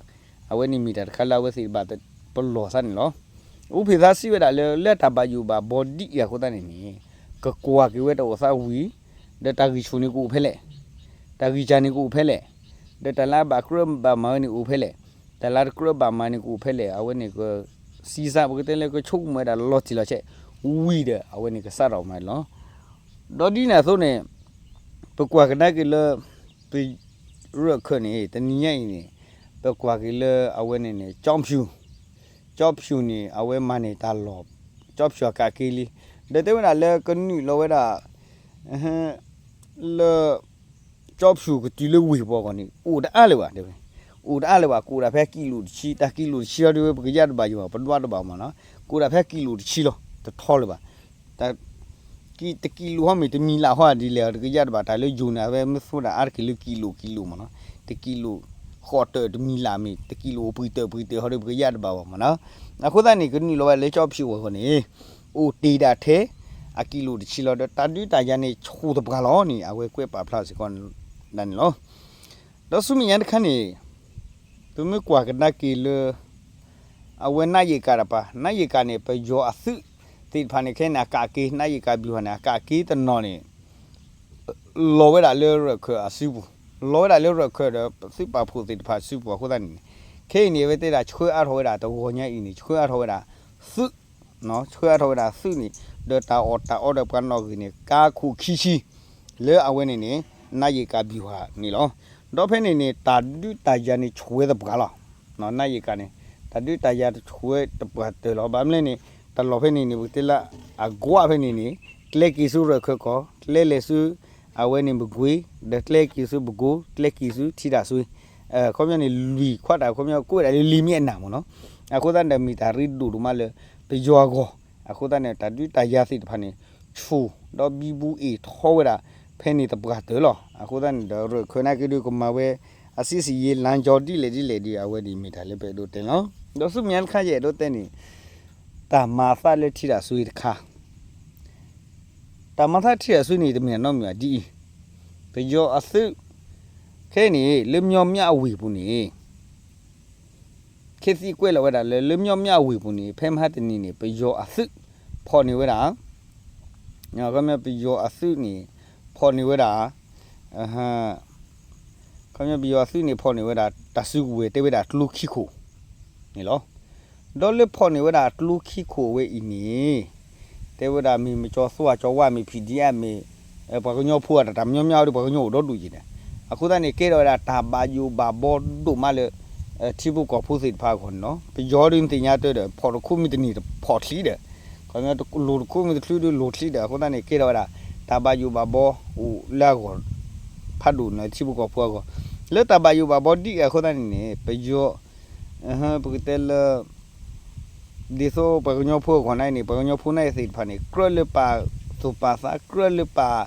အဝဲန့ၣ်မ့ၢ်တၢ်တခါလၢအဝဲသ့ၣ်တဘၣ်ပလီၢ်သးန့ၣ်လီၤ. အူဖ့ၣ်သါစံးဝဲဒၣ်လၢ လၢတၢ်ဘၣ်ယိၣ်ဘၣ်ဘီဒ်အံၤအဃိသတးန့ၣ်န့ၣ် ကကွၢ်က့ၤဝဲတၢ်အိၣ်သးဝံၤ ဒီးတၢ်ဂံၢ်ဆူၣ်န့ၣ်ကအိၣ်ဖဲလဲၣ်, တၢ်ဂံၢ်စၢ်န့ၣ်ကအိၣ်ဖဲလဲၣ်, ဒီးတၢ်လၢအဘၣ်ကြၢးဘၣ်မၤဝဲန့ၣ်အိၣ်ဖဲလဲၣ်, တၢ်လၢတကြၢးဘၣ်မၤန့ၣ်ကအိၣ်ဖဲလဲၣ် အဝဲန့ၣ်က စံးစၢ်ပကတဲလၢကဆိကမိၣ်ဝဲဒၣ်လီၤတံၢ်လီၤဆဲး ဝံၤဒီး အဝဲန့ၣ်ကစးထီၣ်မၤလီၤ. ဒီးဒ်န့ၣ်အသိးန့ၣ် ပကွၢ်ကဒါက့ၤလၢ ပ ရၢၢ်ခၢၣ်န့ၣ် တနံၤညါအံၤန့ၣ် ပကွၢ်က့ၤလၢအဝဲန့ၣ်န့ၣ် ကၠီဖၠူၣ်, ကၠီဖၠူၣ်န့ၣ် အဝဲမၤန့ၢ်တၢ်လီၢ်, ကၠီဖၠူၣ်အကးက့ၤလံ, ဒီးတဲဝဲဒၣ်လၢကနုာ်လီၤဝဲဒၣ် လၢ ကၠီဖၠူၣ်ကတုၤလၢဝ့ၢ်ပူၤအဂီၢ်န့ၣ် အိၣ်တအါလၢၤဘၣ်, အိၣ်တအါလၢၤဘၣ်, ကအိၣ်ဒၣ်ဖဲကံလိာ်တဆံ, တၢ်ကံလိာ်တဆံဟီဒ်ဝဲ ပကယၢ်တဘၣ်ယိၣ်ဘၣ်, ပဒွးတဘၣ်မးနီၤ, ကအိၣ်ဒၣ်ဖဲကံလိာ်တဆံလီၤ, တထီလၢၤဘၣ်. တကံလိာ်ဟီမ့ၢ်တမံၤလၢ်ဟီဒ်လဲၣ် တကယၢ်တဘၣ် တၢ်လၢယိၤန့ၣ် အဝဲမ့ၢ်သူဒၣ်အါတက့ၢ်လၢကံလိာ်ကံလိာ်မးနီၤ, တကံလိာ် ဃိးတၢၢ်တမံၤလၢ်မ့ၢ် တကံလိာ်အိၣ်ပှဲၤတၢၢ်ပှဲၤတၢၢ်ဟီဒ် ပကယၢ်တဘၣ်ဘၣ်မးနီၤ. အဃိသတးန့ၣ် ကနုာ်လီၤဝဲလၢကၠီဖၠူၣ်အဂီၢ်န့ၣ် အိၣ်တ့ၢ်ဒၣ်ထဲ အကံလိာ်တဆံလီၤဒီး တၢ်ဒုးတၢ်ယၤန့ၣ် ဆူၣ်တပှၢ်လီၤန့ၣ် အဝဲကွဲးပာ်ဖျါစ့ၢ်ကီးဒၣ်န့ၣ်လီၤ. ဒီးဆူမဲာ်ညါတခါန့ၣ် ပမ့ၢ်ကွၢ်ကဒါက့ၤလၢ အဝဲနးယံာ်ကၤတပၤ, နးယံာ်ကၤန့ၣ် ပယီၤအသုးသ့ၣ်တဖၣ်န့ၣ် ခဲအံၤန့ၣ် အကးက့ၤ နးယံာ်ကၤဘံၣ်ဟီၣ်န့ၣ် အကးက့ၤတနီၤန့ၣ် လီၤဝဲဒၣ်လၢရၢၢ်ခၢၣ်အစုပူၤ, လီၤဝဲဒၣ်လၢရၢၢ်ခၢၣ်ဒီးသုးပာ်ဖှိၣ်သ့ၣ်တဖၣ်အစုပူၤအဃိသတးန့ၣ် ခဲအံၤန့ၣ် အဝဲတဲဒၣ်ဆှၢအါထီၣ်ဝဲဒၣ်တဂီၤညါအံၤန့ၣ် ဆှၢအါထီၣ်ဝဲဒၣ်သုး ဆှၢအါထီၣ်ဝဲဒၣ်သုးန့ၣ် ဒီးတၢ်အီၣ်တၢ်အီဒီးပှၤနီၣ်ဂံၢ်န့ၣ် ကါခိၣ်ခံဆံ လၢအဝဲန့ၣ်န့ၣ် နးယံာ်ကၤဘံၣ်ဟီၣ်န့ၣ်လီၤ. ဒီးဖဲန့ၣ်န့ၣ် တၢ်ဒုးတၢ်ယၤန့ၣ်ဆူၣ်ဝဲတပှၢ်လီၤ. နးယံာ်ကၤန့ၣ် တၢ်ဒုးတၢ်ယၤတဆူၣ်ဝဲတပှၢ်တၢၢ်လီၤ. ဘၣ်မနုၤလဲၣ်န့ၣ် တၢ်လီၢ်ဖဲန့ၣ်န့ၣ် ပကတဲလၢအကွးဖဲန့ၣ်န့ၣ် ကျဲက့ၤဆူရၢၢ်ခၢၣ်ကီၢ်, ကျဲလဲၤဆူ အဝဲန့ၣ်မကွ့ၤ, ဒီးကျဲက့ၤဆူပကိ, ကျဲက့ၤဆူထံတၢ်စွ့ ခီပညီန့ၣ် လွံၢ်ခွါတၢ် ခီပညီကွဲးဝဲဒၣ်လၢလံာ်မ့ၢ်အနၢ်မ့ၢ်နီၤ. အဃိသတးဒီးမ့ၢ်တၢ်ရ့ဒိၣ်ဒိၣ်မးလၢ ပယီၤအဂီၢ်, အဃိသတးန့ၣ် တၢ်ဒုးတၢ်ယၤသ့ၣ်တဖၣ်န့ၣ် ဆူၣ်ဒီးဘံဘူအ့ၣ်ထီဝဲဒၣ် ဖဲန့ၣ်တပှၢ်တၢၢ်လီၤ. အဃိသတးန့ၣ်ဒီး ရၢၢ်ခၢၣ်နာ်က့ဒုးကမၤဝဲ အစစ်ဆင်ရေးလမ်းကြောင်း ဒ်လဲၣ်ဒ်လဲၣ်ဒီး အဝဲန့ၣ်မ့ၢ်တၢ်လၢပအဲၣ်ဒိးတဲလီၤ. ဒီးဆူမဲာ်ညါတခါယအဲၣ်ဒိးတဲန့ၣ် တၢ်မၤအသးလၢထံတၢ်စွ့တခါ တၢ်မၤသးထံတၢ်စွ့န့ၣ် တမ့ၢ်နီတမံၤဘၣ်ဒ်အံၤ, ပယီၤအသုး ခဲအံၤန့ၣ် လၢမျီးမျးအဝ့ၢ်ပူၤန့ၣ် ခ့သံကွဲးလီၤဝဲဒၣ်လၢ လၢမျီးမျးအဝ့ၢ်ပူၤန့ၣ် ဖဲမဟါတနံၤန့ၣ် ပယီၤအသုး ဖီၣ်န့ၢ်ဝဲဒၣ် ခီပညီပယီၤအသုးန့ၣ် ဖီၣ်န့ၢ်ဝဲဒၣ် ခီပညီပယီၤအသုးန့ၣ် ဖီၣ်န့ၢ်ဝဲဒၣ် တၢ်စုကဝဲၤတဲဝဲဒၣ်ကျိခံခိၣ်န့ၣ်လီၤ. ဒီးလၢဖီၣ်န့ၢ်ဝဲဒၣ်ကျိခံခိၣ်ဝဲအံၤန့ၣ် တဲဝဲဒၣ်မ့ၢ်မကၠီသွါကၠီဝါ မ့ၢ် ဖံးဒံးအါ မ့ၢ် ပှၤကညီဖိအတၢ် တၢ်မျီးမျးအီၤဒီး ပှၤကညီအိၣ်ဒီဒူၣ်ယံၤန့ၣ်, အဃိသတးန့ၣ် ကဲထီၣ်ဝဲဒၣ်တၢ်ဘၣ်ယိၣ်ဘၣ်ဘီဒိၣ်မးလၢ ထံဖိကီၢ်ဖိသ့ၣ်တဖၣ်အဂီၢ်န့ၣ်လီၤ. ပယီၤဒုးသ့ၣ်ညါတၢ်ဒီး ဖီၣ်တခိၣ်မံၤတနံၤတဖီၣ်ချံဒီး ခီပညီလိၤတခိၣ်မံၤတချုးဒီးလိၤချံဒီး အဃိသတးန့ၣ် ကဲထီၣ်ဝဲဒၣ် တၢ်ဘၣ်ယိၣ်ဘၣ်ဘီအိၣ်လၢအဂီၢ် ဖးဒိၣ်န့ၣ်လီၤ ထံဖိကီၢ်ဖိအဂီၢ်, လၢတၢ်ဘၣ်ယိၣ်ဘၣ်ဘီဒ်အံၤအဃိသတးန့ၣ်န့ၣ် ပယီၤ ပကတဲလၢ ဒ်သိးပှၤကညီဖိအဂီၢ်န့ၣ်န့ၣ် ပှၤကညီဖိန့ၣ်သ့ၣ်တဖၣ်န့ၣ် ကြၢးလၢပာ်သူၣ်ပာ်သး ကြၢးလၢပာ်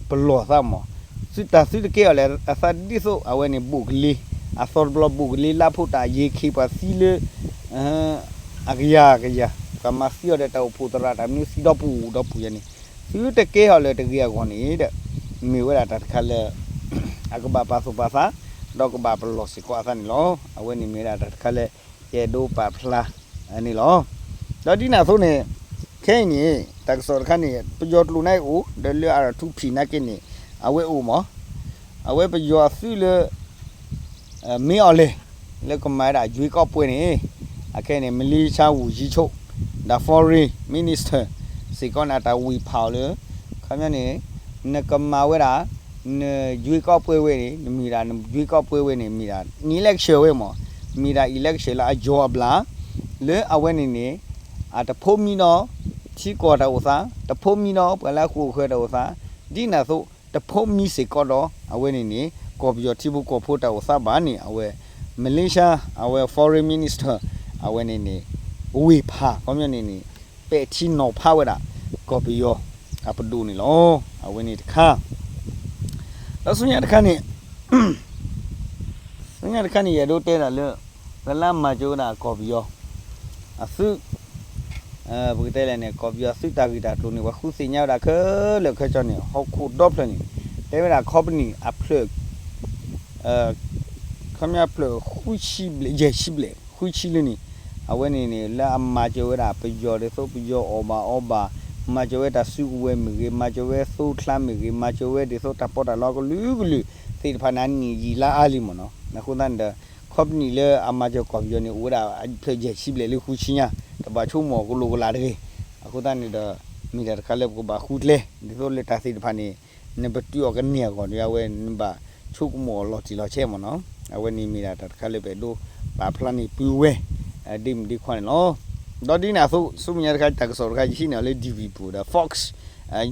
ပလီၢ်သးမး, သုတၢ်သုတကဲအီၤလဲၣ် အသးဒ်သိးအဝဲန့ၣ် ဘူးကလ့ အသီတဘျီဘူးကလ့ လၢဖိတၢ်ယ့ၤခ့ပှၤသံလၢ အကယၤကယၤ ပှၤမၤသံအီၤဒီးတၢ်အိၣ်ဖှိၣ်သရၣ်တၢ်မနုၤသံဒီပူၤဒီပူၤယၤန့ၣ် သုတကဲအီၤလၢၤတဂ့ၤအဂီၢ်န့ၣ်ဒီး မ့ၢ်ဝဲဒၣ်တၢ်တခါလၢ အကဘၣ်ပာ်သူၣ်ပာ်သး ဒီးကဘၣ်ပလီၢ်စ့ၢ်ကီးအသးန့ၣ်လီၤ. အဝဲန့ၣ်မ့ၢ်ဝဲဒၣ်တၢ်တခါလၢ ယအဲၣ်ဒိးပာ်ဖျါန့ၣ်လီၤ. ဒီးဒ်န့ၣ်အသိးန့ၣ် ခဲအံၤန့ၣ် တၢ်ကစီၣ်တခါန့ၣ် ပယီၤကျိာ်န့ၣ်အိၣ် ဒီးလၢ R two P နာ်က့န့ၣ် အဝဲအိၣ်မး အဝဲပယီၤအသုးလၢ မ့ၢ်အီၤလဲၣ် လၢကမၤဝဲဒၣ် ရွေးကောက်ပွဲ န့ၣ် အခဲအံၤန့ၣ် Malaysia ဝန်ကြီးချုပ် ဒီး Foreign Minister စ့ၢ်ကီးန့ၣ် အတၢ်ဝံၤဖးအီၤလၢ ခီပညီန့ၣ် နကမၤဝဲဒၣ် န ရွေးကောက်ပွဲ ဝဲန့ၣ် နမ့ၢ်ဒၣ် န ရွေးကောက်ပွဲ ဝဲန့ၣ် မ့ၢ်ဒၣ် election ဝဲမး မ့ၢ်ဒၣ် election လၢအယီၤအဘျၣ် လၢအဝဲန့ၣ်န့ၣ် အတဖိးမံဒီး ထံကီၢ်တၢ်အိၣ်သး တဖိးမံဒီး ပှၤလၢအဃိာ်ဃၢၤတၢ်အိၣ်သး ဒ်န့ၣ်အသိး တဖိးမံစ့ၢ်ကီးဒီး အဝဲန့ၣ်န့ၣ် ကီၢ်ပယီၤထံဖိကီၢ်ဖိတၢ်အိၣ်သးဘၣ်န့ၣ် အဝဲ Malaysia အဝဲ Foreign Minister အဝဲန့ၣ်န့ၣ် ဝ့ၢ်ဖး ခီပညီန့ၣ်န့ၣ် ပဲာ်ထံနီၤဖးဝဲဒၣ် ကီၢ်ပယီၤအပဒိၣ်န့ၣ်လီၤ. အဝဲန့ၣ်တခါ ဒီးဆူညါတခါန့ၣ် ဆူညါတခါန့ၣ် ယအဲၣ်ဒိးတဲဒၣ်လၢ ပှၤလၢအမၤစၢၤဝဲဒၣ်ကီၢ်ပယီၤ အသုး ပကတဲလဲၣ်န့ၣ် ကီၢ်ပယီၤအသုးတၢ်ဂ့ၢ်တၢ်ကျိၤန့ၣ် ပှၤဃုသ့ၣ်ညါဝဲဒၣ်ခဲလၢာ်ခဲဆ့န့ၣ် ဟီၣ်ခိၣ်ဒီဖျၢၣ်န့ၣ် တဲဝဲဒၣ် company အဖျၢၣ် ခီပညီဖျၢၣ်ဃုဆံဘျဲၣ် ယဲၢ်ဆံဘျဲၣ် ဃုဆံလၢန့ၣ် အဝဲန့ၣ်န့ၣ် လၢအမၤစၢၤဝဲဒၣ်ပယီၤဒ်သိး ပယီၤအီၣ်ဘၣ်အီဘၣ် မၤစၢၤဝဲတၢ်စုကဝဲၤမ့ၢ်ဂ့ၤ မၤစၢၤဝဲသိချါမ့ၢ်ဂ့ၤ မၤစၢၤဝဲဒ်သိးတၢ်ပီးတၢ်လီကလုာ်ကလုာ်သ့ၣ်တဖၣ်န့ၣ် အနံၣ်ယံာ်လါအါလံမ့ၢ်နီၤ. အဃိသတးန့ၣ်ဒီး company လၢအမၤစၢၤကီၢ်ပယီၤန့ၣ် အိၣ်ဝဲဒၣ်ဖျၢၣ်ယဲၢ်ဆံဘျဲၣ်လၢဃုဆံညါ တဘၣ်ဆိကမိၣ်အကလိာ်ကလးတဂ့ၤ. အဃိသတးန့ၣ်ဒီး မ့ၢ်တၢ်တခါလၢပကဘၣ်ဃုကျဲ ဒ်သိးလၢတၢ်သ့ၣ်တဖၣ်န့ၣ် နပတုာ်အီၤကန့ၢ်အဂီၢ်န့ၣ် အဝဲနဘၣ်ဆိကမိၣ်အီၤလီၤတံၢ်လီၤဆဲးမ့ၢ်နီၤ. အဝဲန့ၣ်မ့ၢ်ဒၣ်တၢ်တခါလၢပအဲၣ်ဒိးပာ်ဖျါန့ၢ်ပုၢ်ဝဲၢ် ဒ်မုၢ်ဒ်ခွါန့ၣ်လီၤ. ဒီးဒ်န့ၣ်အသိး ဆူမဲာ်ညါတခါ တၢ်ကစီၣ်တခါ ယဟံးန့ၢ်အီၤလၢ DVB ဒီး Fox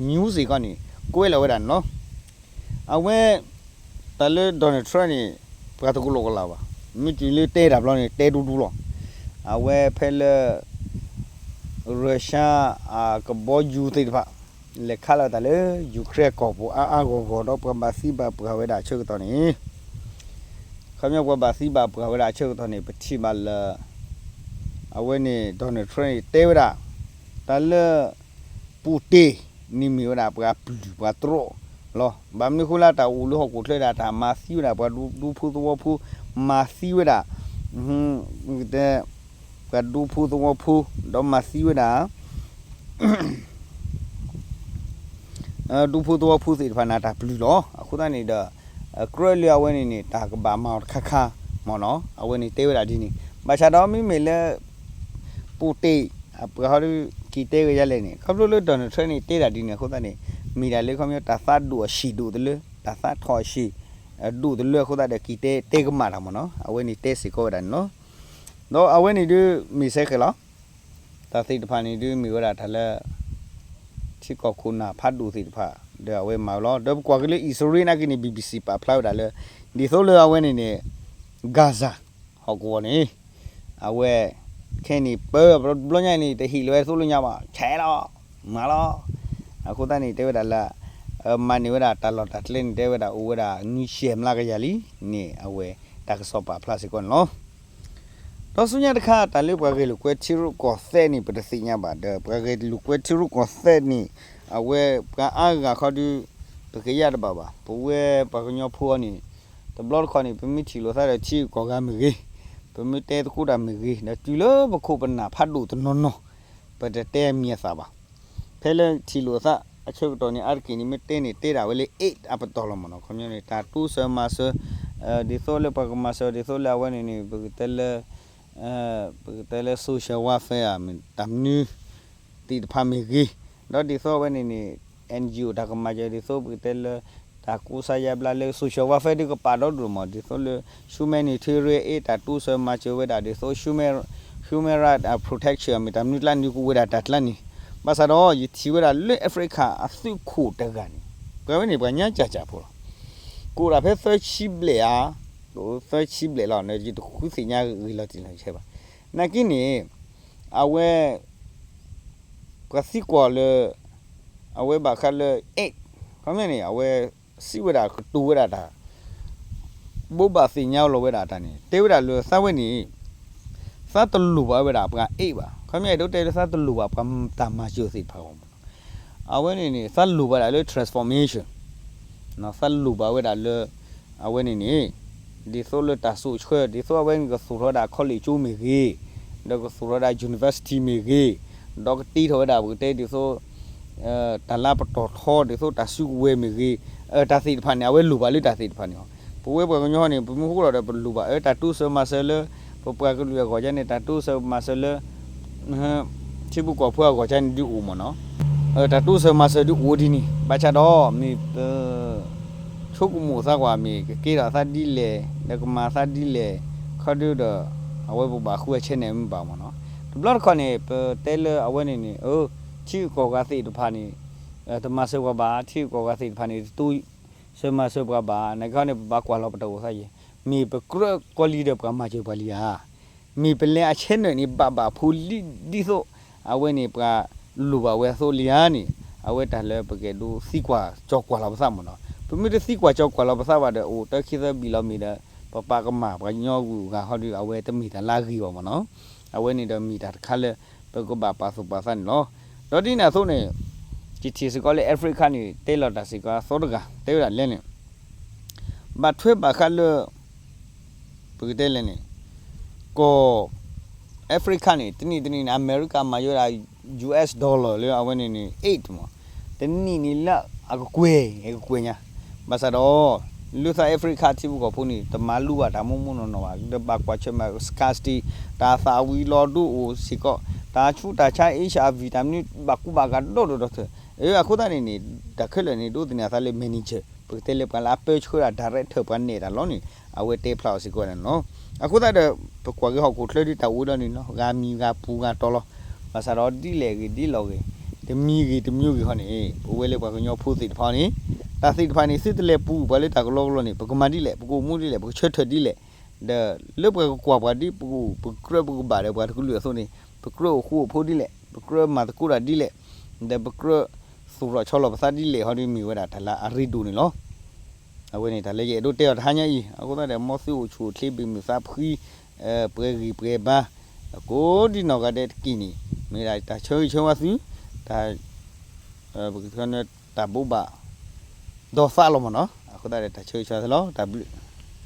News စ့ၢ်ကီးန့ၣ် ကွဲးလီၤဝဲဒၣ်န့ၣ်လီၤ. အဝဲ တၢ်လၢ Donald Trump န့ၣ် ပှၤတကလိာ်ကလးဘၣ်. မ့ၢ်တုၤလၢတဲတၢ်ဘျီန့ၣ် တဲဒူဒူလီၤ. အဝဲဖဲလၢ Russia အကဘီယူၤသ့ၣ်တဖၣ် လဲၤခးလီၤတၢ်လၢ Ukraine ကီၢ်ပူၤအါအါဂီၢ်ဂီၢ်ဒီး ပှၤဘၣ်သံဘၣ်ပှၢ်ဝဲဒၣ်အဆၢကတီၢ်န့ၣ် ခီပညီပှၤဘၣ်သံဘၣ်ပှၢ်ဝဲဒၣ်အဆၢကတီၢ်န့ၣ် ပထံၣ်ဘၣ်လၢ အဝဲန့ၣ် Donald Trump န့ၣ် တဲဝဲဒၣ် တၢ်လၢ ပူၤတ့ၢ်န့ၣ်မ့ၢ်ဝဲဒၣ်ပှၤပျုၢ်ပှၤတြီလီၤ. ဘၣ်မနုၤဃိလၢတၢ်အိၣ်လၢဟီၣ်ခိၣ်ချၢဒၣ် တၢ်မၤသံဝဲဒၣ်ပှၤဒူဖိသဝီဖိ, မၤသံဝဲဒၣ် ပှၤဒူဖိသဝီဖိ, ဒီးမၤသံဝဲဒၣ် ဒူဖိသဝီဖိသ့ၣ်တဖၣ်န့ၣ် တၢ်ပျုၢ်လီၤ. အဃိသတးန့ၣ်ဒီး ကြၢးလၢအဝဲန့ၣ်န့ၣ် တၢ်ကဘၣ်မၤအီၤတခါခါမ့ၢ်နီၤ, အဝဲန့ၣ်တဲဝဲဒၣ်ဒ်န့ၣ်. ဘၣ်ဆၣ်ဒီးမ့မ့ၢ်လၢ ပူၤတ့ၢ် အပှၤဟီဒုးက့ၤတဲဂ့ၤယါလဲၣ်န့ၣ် ခီဖျိလၢ Donald Trump န့ၣ် တဲဒၣ်ဒ်န့ၣ်အဃိသတးန့ၣ် မ့ၢ်ဒၣ်လၢခီဖျိတၢ်သးဒိၣ်အဆံးဒိၣ်တလၢ တၢ်သးထီၣ်အဆံး ဒိၣ်တလၢအဃိသတးဒီး က့ၤတဲတဲကမၣ်တၢ်မ့ၢ်နီၤ, အဝဲန့ၣ်တဲစ့ၢ်ကီးဝဲဒၣ်န့ၣ်လီၤ. ဒီးအဝဲန့ၣ်ဒုးမ့ၢ်စဲဃဲၤလီၤ. တၢ်သ့ၣ်တဖၣ်န့ၣ်ဒုးမ့ၢ်ဝဲဒၣ်တၢ်လၢ ထံကီၢ်ခိၣ်နၢ်ဖးဒိၣ်သ့ၣ်တဖၣ် ဒီးအဝဲမၤဝဲလီၤ. ဒီးပကွၢ်က့ၤလၢအံၣ်စရ့လးနာ်က့န့ၣ် BBC ပာ်ဖျါဝဲဒၣ်လၢ ဒ်သိးလၢအဝဲန့ၣ်န့ၣ် Gaza ဟီၣ်ကဝီၤန့ၣ် အဝဲ ခဲအံၤန့ၣ် ပၢဘျီညါန့ၣ် တဟ့ၣ်လီၤဝဲသိလၢညါဘၣ် ဆဲးလီၤ မၤလီၤ. အဃိသတးန့ၣ် တဲဝဲဒၣ်လၢ မၤန့ၢ်ဝဲဒၣ်တၢ်လီၢ်တၢ်ကျဲန့ၣ် တဲဝဲဒၣ်အိၣ်ဝဲဒၣ်နွံဆံမျးကယၤလံန့ၣ် အဝဲ တၢ်ကစီၣ်ပာ်ဖျါစ့ၢ်ကီးန့ၣ်လီၤ. ဒီးဆူညါတခါ တၢ်လၢပှၤဂဲၤလိာ်ကွဲထံရူၢ်ကီၢ်သဲးန့ၣ် ပတသ့ၣ်ညါဘၣ်ဒီး ပှၤဂဲၤလိာ်ကွဲထံရူၢ်ကီၢ်သဲးန့ၣ် အဝဲပှၤအါဂၤခီဒုး ပကယၢ်တဘၣ်ဘၣ်. ပဝဲပှၤကညီဖိအံၤန့ၣ် တဘျီတခီၣ်န့ၣ် ပမ့ၢ်ထံၣ်လိာ်သးဒီးထံဂုၤကီၢ်ဂၤမ့ၢ်ဂ့ၤ, ပမ့ၢ်တဲသကိးတၢ်မ့ၢ်ဂ့ၤ ဒီးတုၤလၢပခိၣ်ပနၢ်ဖးဒိၣ်တနီၤနီၤ ပတတဲမံၤအသးဘၣ်. ဖဲလၢထံၣ်လိာ်သးအဆၢကတီၢ်န့ၣ် အါတက့ၢ်န့ၣ် မ့ၢ်တဲန့ၣ် တဲဒၣ်ဝဲလၢ aid အပတီၢ်လီၤမ့ၢ်နီၤ. ခီပညီန့ၣ် တၢ်တိစၢၤမၤစၢၤ ဒ်သိးလၢပှၤကမၤစၢၤ ဒ်သိးလၢအဝဲန့ၣ်န့ၣ် ပကတဲလၢ ပကတဲလၢ social welfare မ့ၢ်တၢ်မနုၤ သ့ၣ်တဖၣ်မ့ၢ်ဂ့ၤ, ဒီးဒ်သိးအဝဲန့ၣ်န့ၣ် NGO တၢ်ကမၤစၢၤ ဒ်သိးပကတဲလၢ တၢ်ကူစါယါဘျါလၢ social welfare ဒုးကပာ်ဒီဒိၣ်မး ဒ်သိးလၢ humanitarian aid တၢ်တိစၢၤမၤစၢၤဝဲဒၣ် ဒ်သိး human, human right protection မ့ၢ်တၢ်မနုၤကျါန့ၣ်ကအိၣ်ဝဲဒၣ်တၢ်ကျါန့ၣ်, ဘၣ်ဆၣ်ဒီး ယထံၣ်ဝဲဒၣ်လၢ Africa အသုးခိၣ်တဂၤန့ၣ် ပှၤဝဲန့ၣ် ပှၤညါကၢ်ကၢ်ဖိလီၤ. ကအိၣ်ဒၣ်ဖဲသၢဆံဘျဲၣ်ဧါ, သၢဆံဘျဲၣ်လီၤ ယတဃုသ့ၣ်ညါဂ့ၤလီၤတံၢ်လီၤဆဲးဘၣ်. နာ်က့န့ၣ် အဝဲ ပှၤသံကွၢ်လၢ အဝဲဘၣ်ဃးလၢ aid ခီပညီန့ၣ် အဝဲစံးဝဲဒၣ်ကတိၤဝဲဒၣ်တၢ် ဘိးဘၣ်သ့ၣ်ညါလီၤဝဲဒၣ်တၢ်န့ၣ် တဲဝဲဒၣ်လၢသးဝဲန့ၣ် သးတလိၣ်ဘၣ်ဝဲဒၣ်ပှၤ aid ဘၣ်. ခီပညီအဲၣ်ဒိးတဲလၢသးတလိၣ်ဘၣ်ပှၤတၢ်မၤစၢၤသ့ၣ်တဖၣ်ဘၣ်မ့ၢ်နီၤ. အဝဲန့ၣ်န့ၣ် သးလိၣ်ဘၣ်ဒၣ်လၢ transformation သးလိၣ်ဘၣ်ဝဲဒၣ်လၢ အဝဲန့ၣ်န့ၣ် ဒ်သိးလၢတၢ်စိာ်ဆှၢ ဒ်သိးအဝဲန့ၣ်ကသူၣ်ထီၣ်ဝဲဒၣ် college ကၠိမ့ၢ်ဂ့ၤ, ဒီးကသူၣ်ထီၣ်ဝဲဒၣ် university မ့ၢ်ဂ့ၤ, ဒီးကတ့ထီၣ်ဝဲဒၣ်ပကတဲဒ်သိး တၢ်လၢပတီၢ်ထီ ဒ်သိးတၢ်စုကဝဲၤမ့ၢ်ဂ့ၤ, တၢ်သ့ၣ်တဖၣ်န့ၣ် အဝဲလိၣ်ဘၣ်လၢတၢ်သ့ၣ်တဖၣ်န့ၣ်လီၤ. ပဝဲပှၤကညီန့ၣ် ပမ့ၢ်ဟူထီၣ်ဒီးပလိၣ်ဘၣ်အၢ တၢ်တိစၢၤမၤစၢၤလၢ ပပှၤကလုာ်အဂီၢ်ကန့ၣ် တၢ်တိစၢၤမၤစၢၤလၢ ထံဖိကီၢ်ဖိအဂီၢ်ကန့ၣ်ဒုးအိၣ်မ့ၢ်နီၤ, တၢ်တိစၢၤမၤစၢၤဒုးအိၣ်ဒ်န့ၣ် ဘၣ်ဆၣ်ဒီးမ့ၢ်ပ ဆိကမိၣ်သးကွၢ် မ့ၢ်ကကဲထီၣ်သးဒ်လဲၣ် ဒီးကမၤသးဒ်လဲၣ် ခီဒုဒီး အဝဲပဘၣ်ဃုအဆဲနဲၣ်မ့ၢ်ဘၣ်မ့ၢ်နီၤ. တဘျီတခီၣ်န့ၣ် ပတဲလၢအဝဲန့ၣ်န့ၣ် ထံဂုၤကီၢ်ဂၤသ့ၣ်တဖၣ်န့ၣ် တမၤစၢၤပှၤဘၣ်, ထံဂုၤကီၢ်ဂၤသ့ၣ်တဖၣ်န့ၣ် တတိစၢၤမၤစၢၤပှၤဘၣ်. နာ်က့န့ၣ် ပဘၣ်ကွၢ်လီၤပတၢ်အိၣ်သးယဲၢ်, မ့ၢ်ပကြၢးကီလံဒီးပှၤမၤစၢၤပှၤလံဧါ မ့ၢ်ပလဲၤအဆဲနၢၣ်န့ၣ် ဘၣ်ဘၣ်ဖိလံ ဒ်သိး အဝဲန့ၣ်ပှၤလိၣ်ဘၣ်ဝဲအသိးလံဧါန့ၣ် အဝဲတၢ်လၢပကအဲၣ်ဒိးသံကွၢ်ကၠီကွၢ်လီၤပသးမ့ၢ်နီၤ. ပမ့ၢ်တသံကွၢ်ကၠီကွၢ်လီၤပသးဘၣ်ဒီး အိၣ်တၢ်ခံသၢဘံၣ်လီၤမ့ၢ်ဒီး ပပာ်ကမၣ်ပှၤကညီဂုၤဂၤဟီဒီး အဝဲတမ့ၢ်တၢ်လၢအဂ့ၤဘၣ်မ့ၢ်နီၤ. အဝဲန့ၣ်ဒီးမ့ၢ်တၢ်တခါလၢ ပကဘၣ်ပာ်သူၣ်ပာ်သးန့ၣ်လီၤ. ဒီးဒ်န့ၣ်အသိးန့ၣ် ယထံၣ်စ့ၢ်ကီးလၢ Africa န့ၣ် တဲလီၤတၢ်စ့ၢ်ကီးအသီတဂၤ တဲဝဲဒၣ်လဲၣ်န့ၣ် ဘၣ်ထွဲဘၣ်ဃးလၢ ပကတဲလဲၣ်န့ၣ် ကီၢ် Africa န့ၣ် တနံၣ်တနံၣ်န့ၣ် အမဲရကၤမၤယိဒၣ် US dollar လၢအဝဲန့ၣ်န့ၣ် aid မ့ၢ် တနံၣ်န့ၣ်လၢအကကွဲၢ် အကကွဲၢ်ညါ ဘၣ်ဆၣ်ဒီး လၢသး Africa ထံဖိကီၢ်ဖိန့ၣ် တမၤလူဘၣ်တၢ်မိၢ်မိၢ်နီၢ်နီၢ်ဘၣ် ဒီးဘၣ်ကွၢ်ဆၢၣ်မဲာ် scarcity တၢ်သၣ်ဝံၤလီၤဒိအိၣ်စ့ၢ်ကီး တၢ်ဆူးတၢ်ဆါ HIV တၢ်မနုၤဘၣ်ကူဘၣ်ကၤဒီဒိၣ်ဒီထၢၣ် အဃိသတးန့ၣ်န့ၣ် တၢ်ခဲလၢာ်န့ၣ် ဒိးသန့ၤအသးလၢ manager ပကတဲလၢပှၤလၢအပၢဆှၢတၢ် director ပှၤနဲၣ်တၢ်လီၤန့ၣ် အဝဲတဲဖျါအီၤစ့ၢ်ကီးန့ၣ်လီၤ. အဃိသတးဒီး ပကွၢ်က့ၤဟီၣ်ခိၣ်ချၢဒ်တၢ်အိၣ်ဒီးန့ၣ်လီၤ ဂၤမံၤဂၤပူၤဂၤတီၤလီၤ. ဘၣ်ဆၣ်ဒီးဒ်လဲၣ်ဂ့ၤဒ်လဲၣ်ဂ့ၤ တမံၤဂ့ၤတမံၤဂ့ၤဟီန့ၣ် ပဝဲလၢပှၤကညီဖိသ့ၣ်တဖၣ်န့ၣ် တၢ်သ့ၣ်တဖၣ်န့ၣ် သုတလဲၤပူၤပှၤလၢတၢ်ကလီကလီန့ၣ် ပကမၤဒ်လဲၣ် ပကအိၣ်မူဒ်လဲၣ် ပကဆၢထၢၣ်ဒ်လဲၣ် ဒီးလၢပှၤကကွၢ်ပှၤဒ်ပကအိၣ် ပကြၢးပကဘၣ်ဒီးပှၤတကလုာ်အသိးန့ၣ် ပကြၢးအိၣ်ဃူအိၣ်ဖိးဒ်လဲၣ် ပကြၢးမၤသကိးတၢ်ဒ်လဲၣ် ဒီးပကြၢးသူၣ်ထီၣ်ဆီလီၤပသးဒ်လဲၣ်ဟီဒ် မ့ၢ်ဝဲဒၣ်တၢ်လၢအရ့ဒိၣ်န့ၣ်လီၤ. အဝဲန့ၣ်တၢ်လၢယအဲၣ်ဒိးတဲအီၤတဟါညါအံၤ အဃိသတးဒီး မ်သုအိၣ်ဆူၣ်အိၣ်ချ့ဘၣ်မုာ်သးဖှံ ပှဲၤဂံၢ်ပှဲၤဘါ ကိးဒ်နီၢ်ဂၤဒဲးတက့ၢ်န့ၣ် မ့ၢ်ဒၣ်တၢ်ဆၢဂ့ၤဆၢဝါသု, တၢ်, ပကထၢနၢတၢ်ဘိးဘၣ်ဒီးသးလီၤမ့ၢ်နီၤ, အဃိသတးဒီးတၢ်ဆၢဂ့ၤဆၢဝါသုလီၤ, တၢ်ဘျုး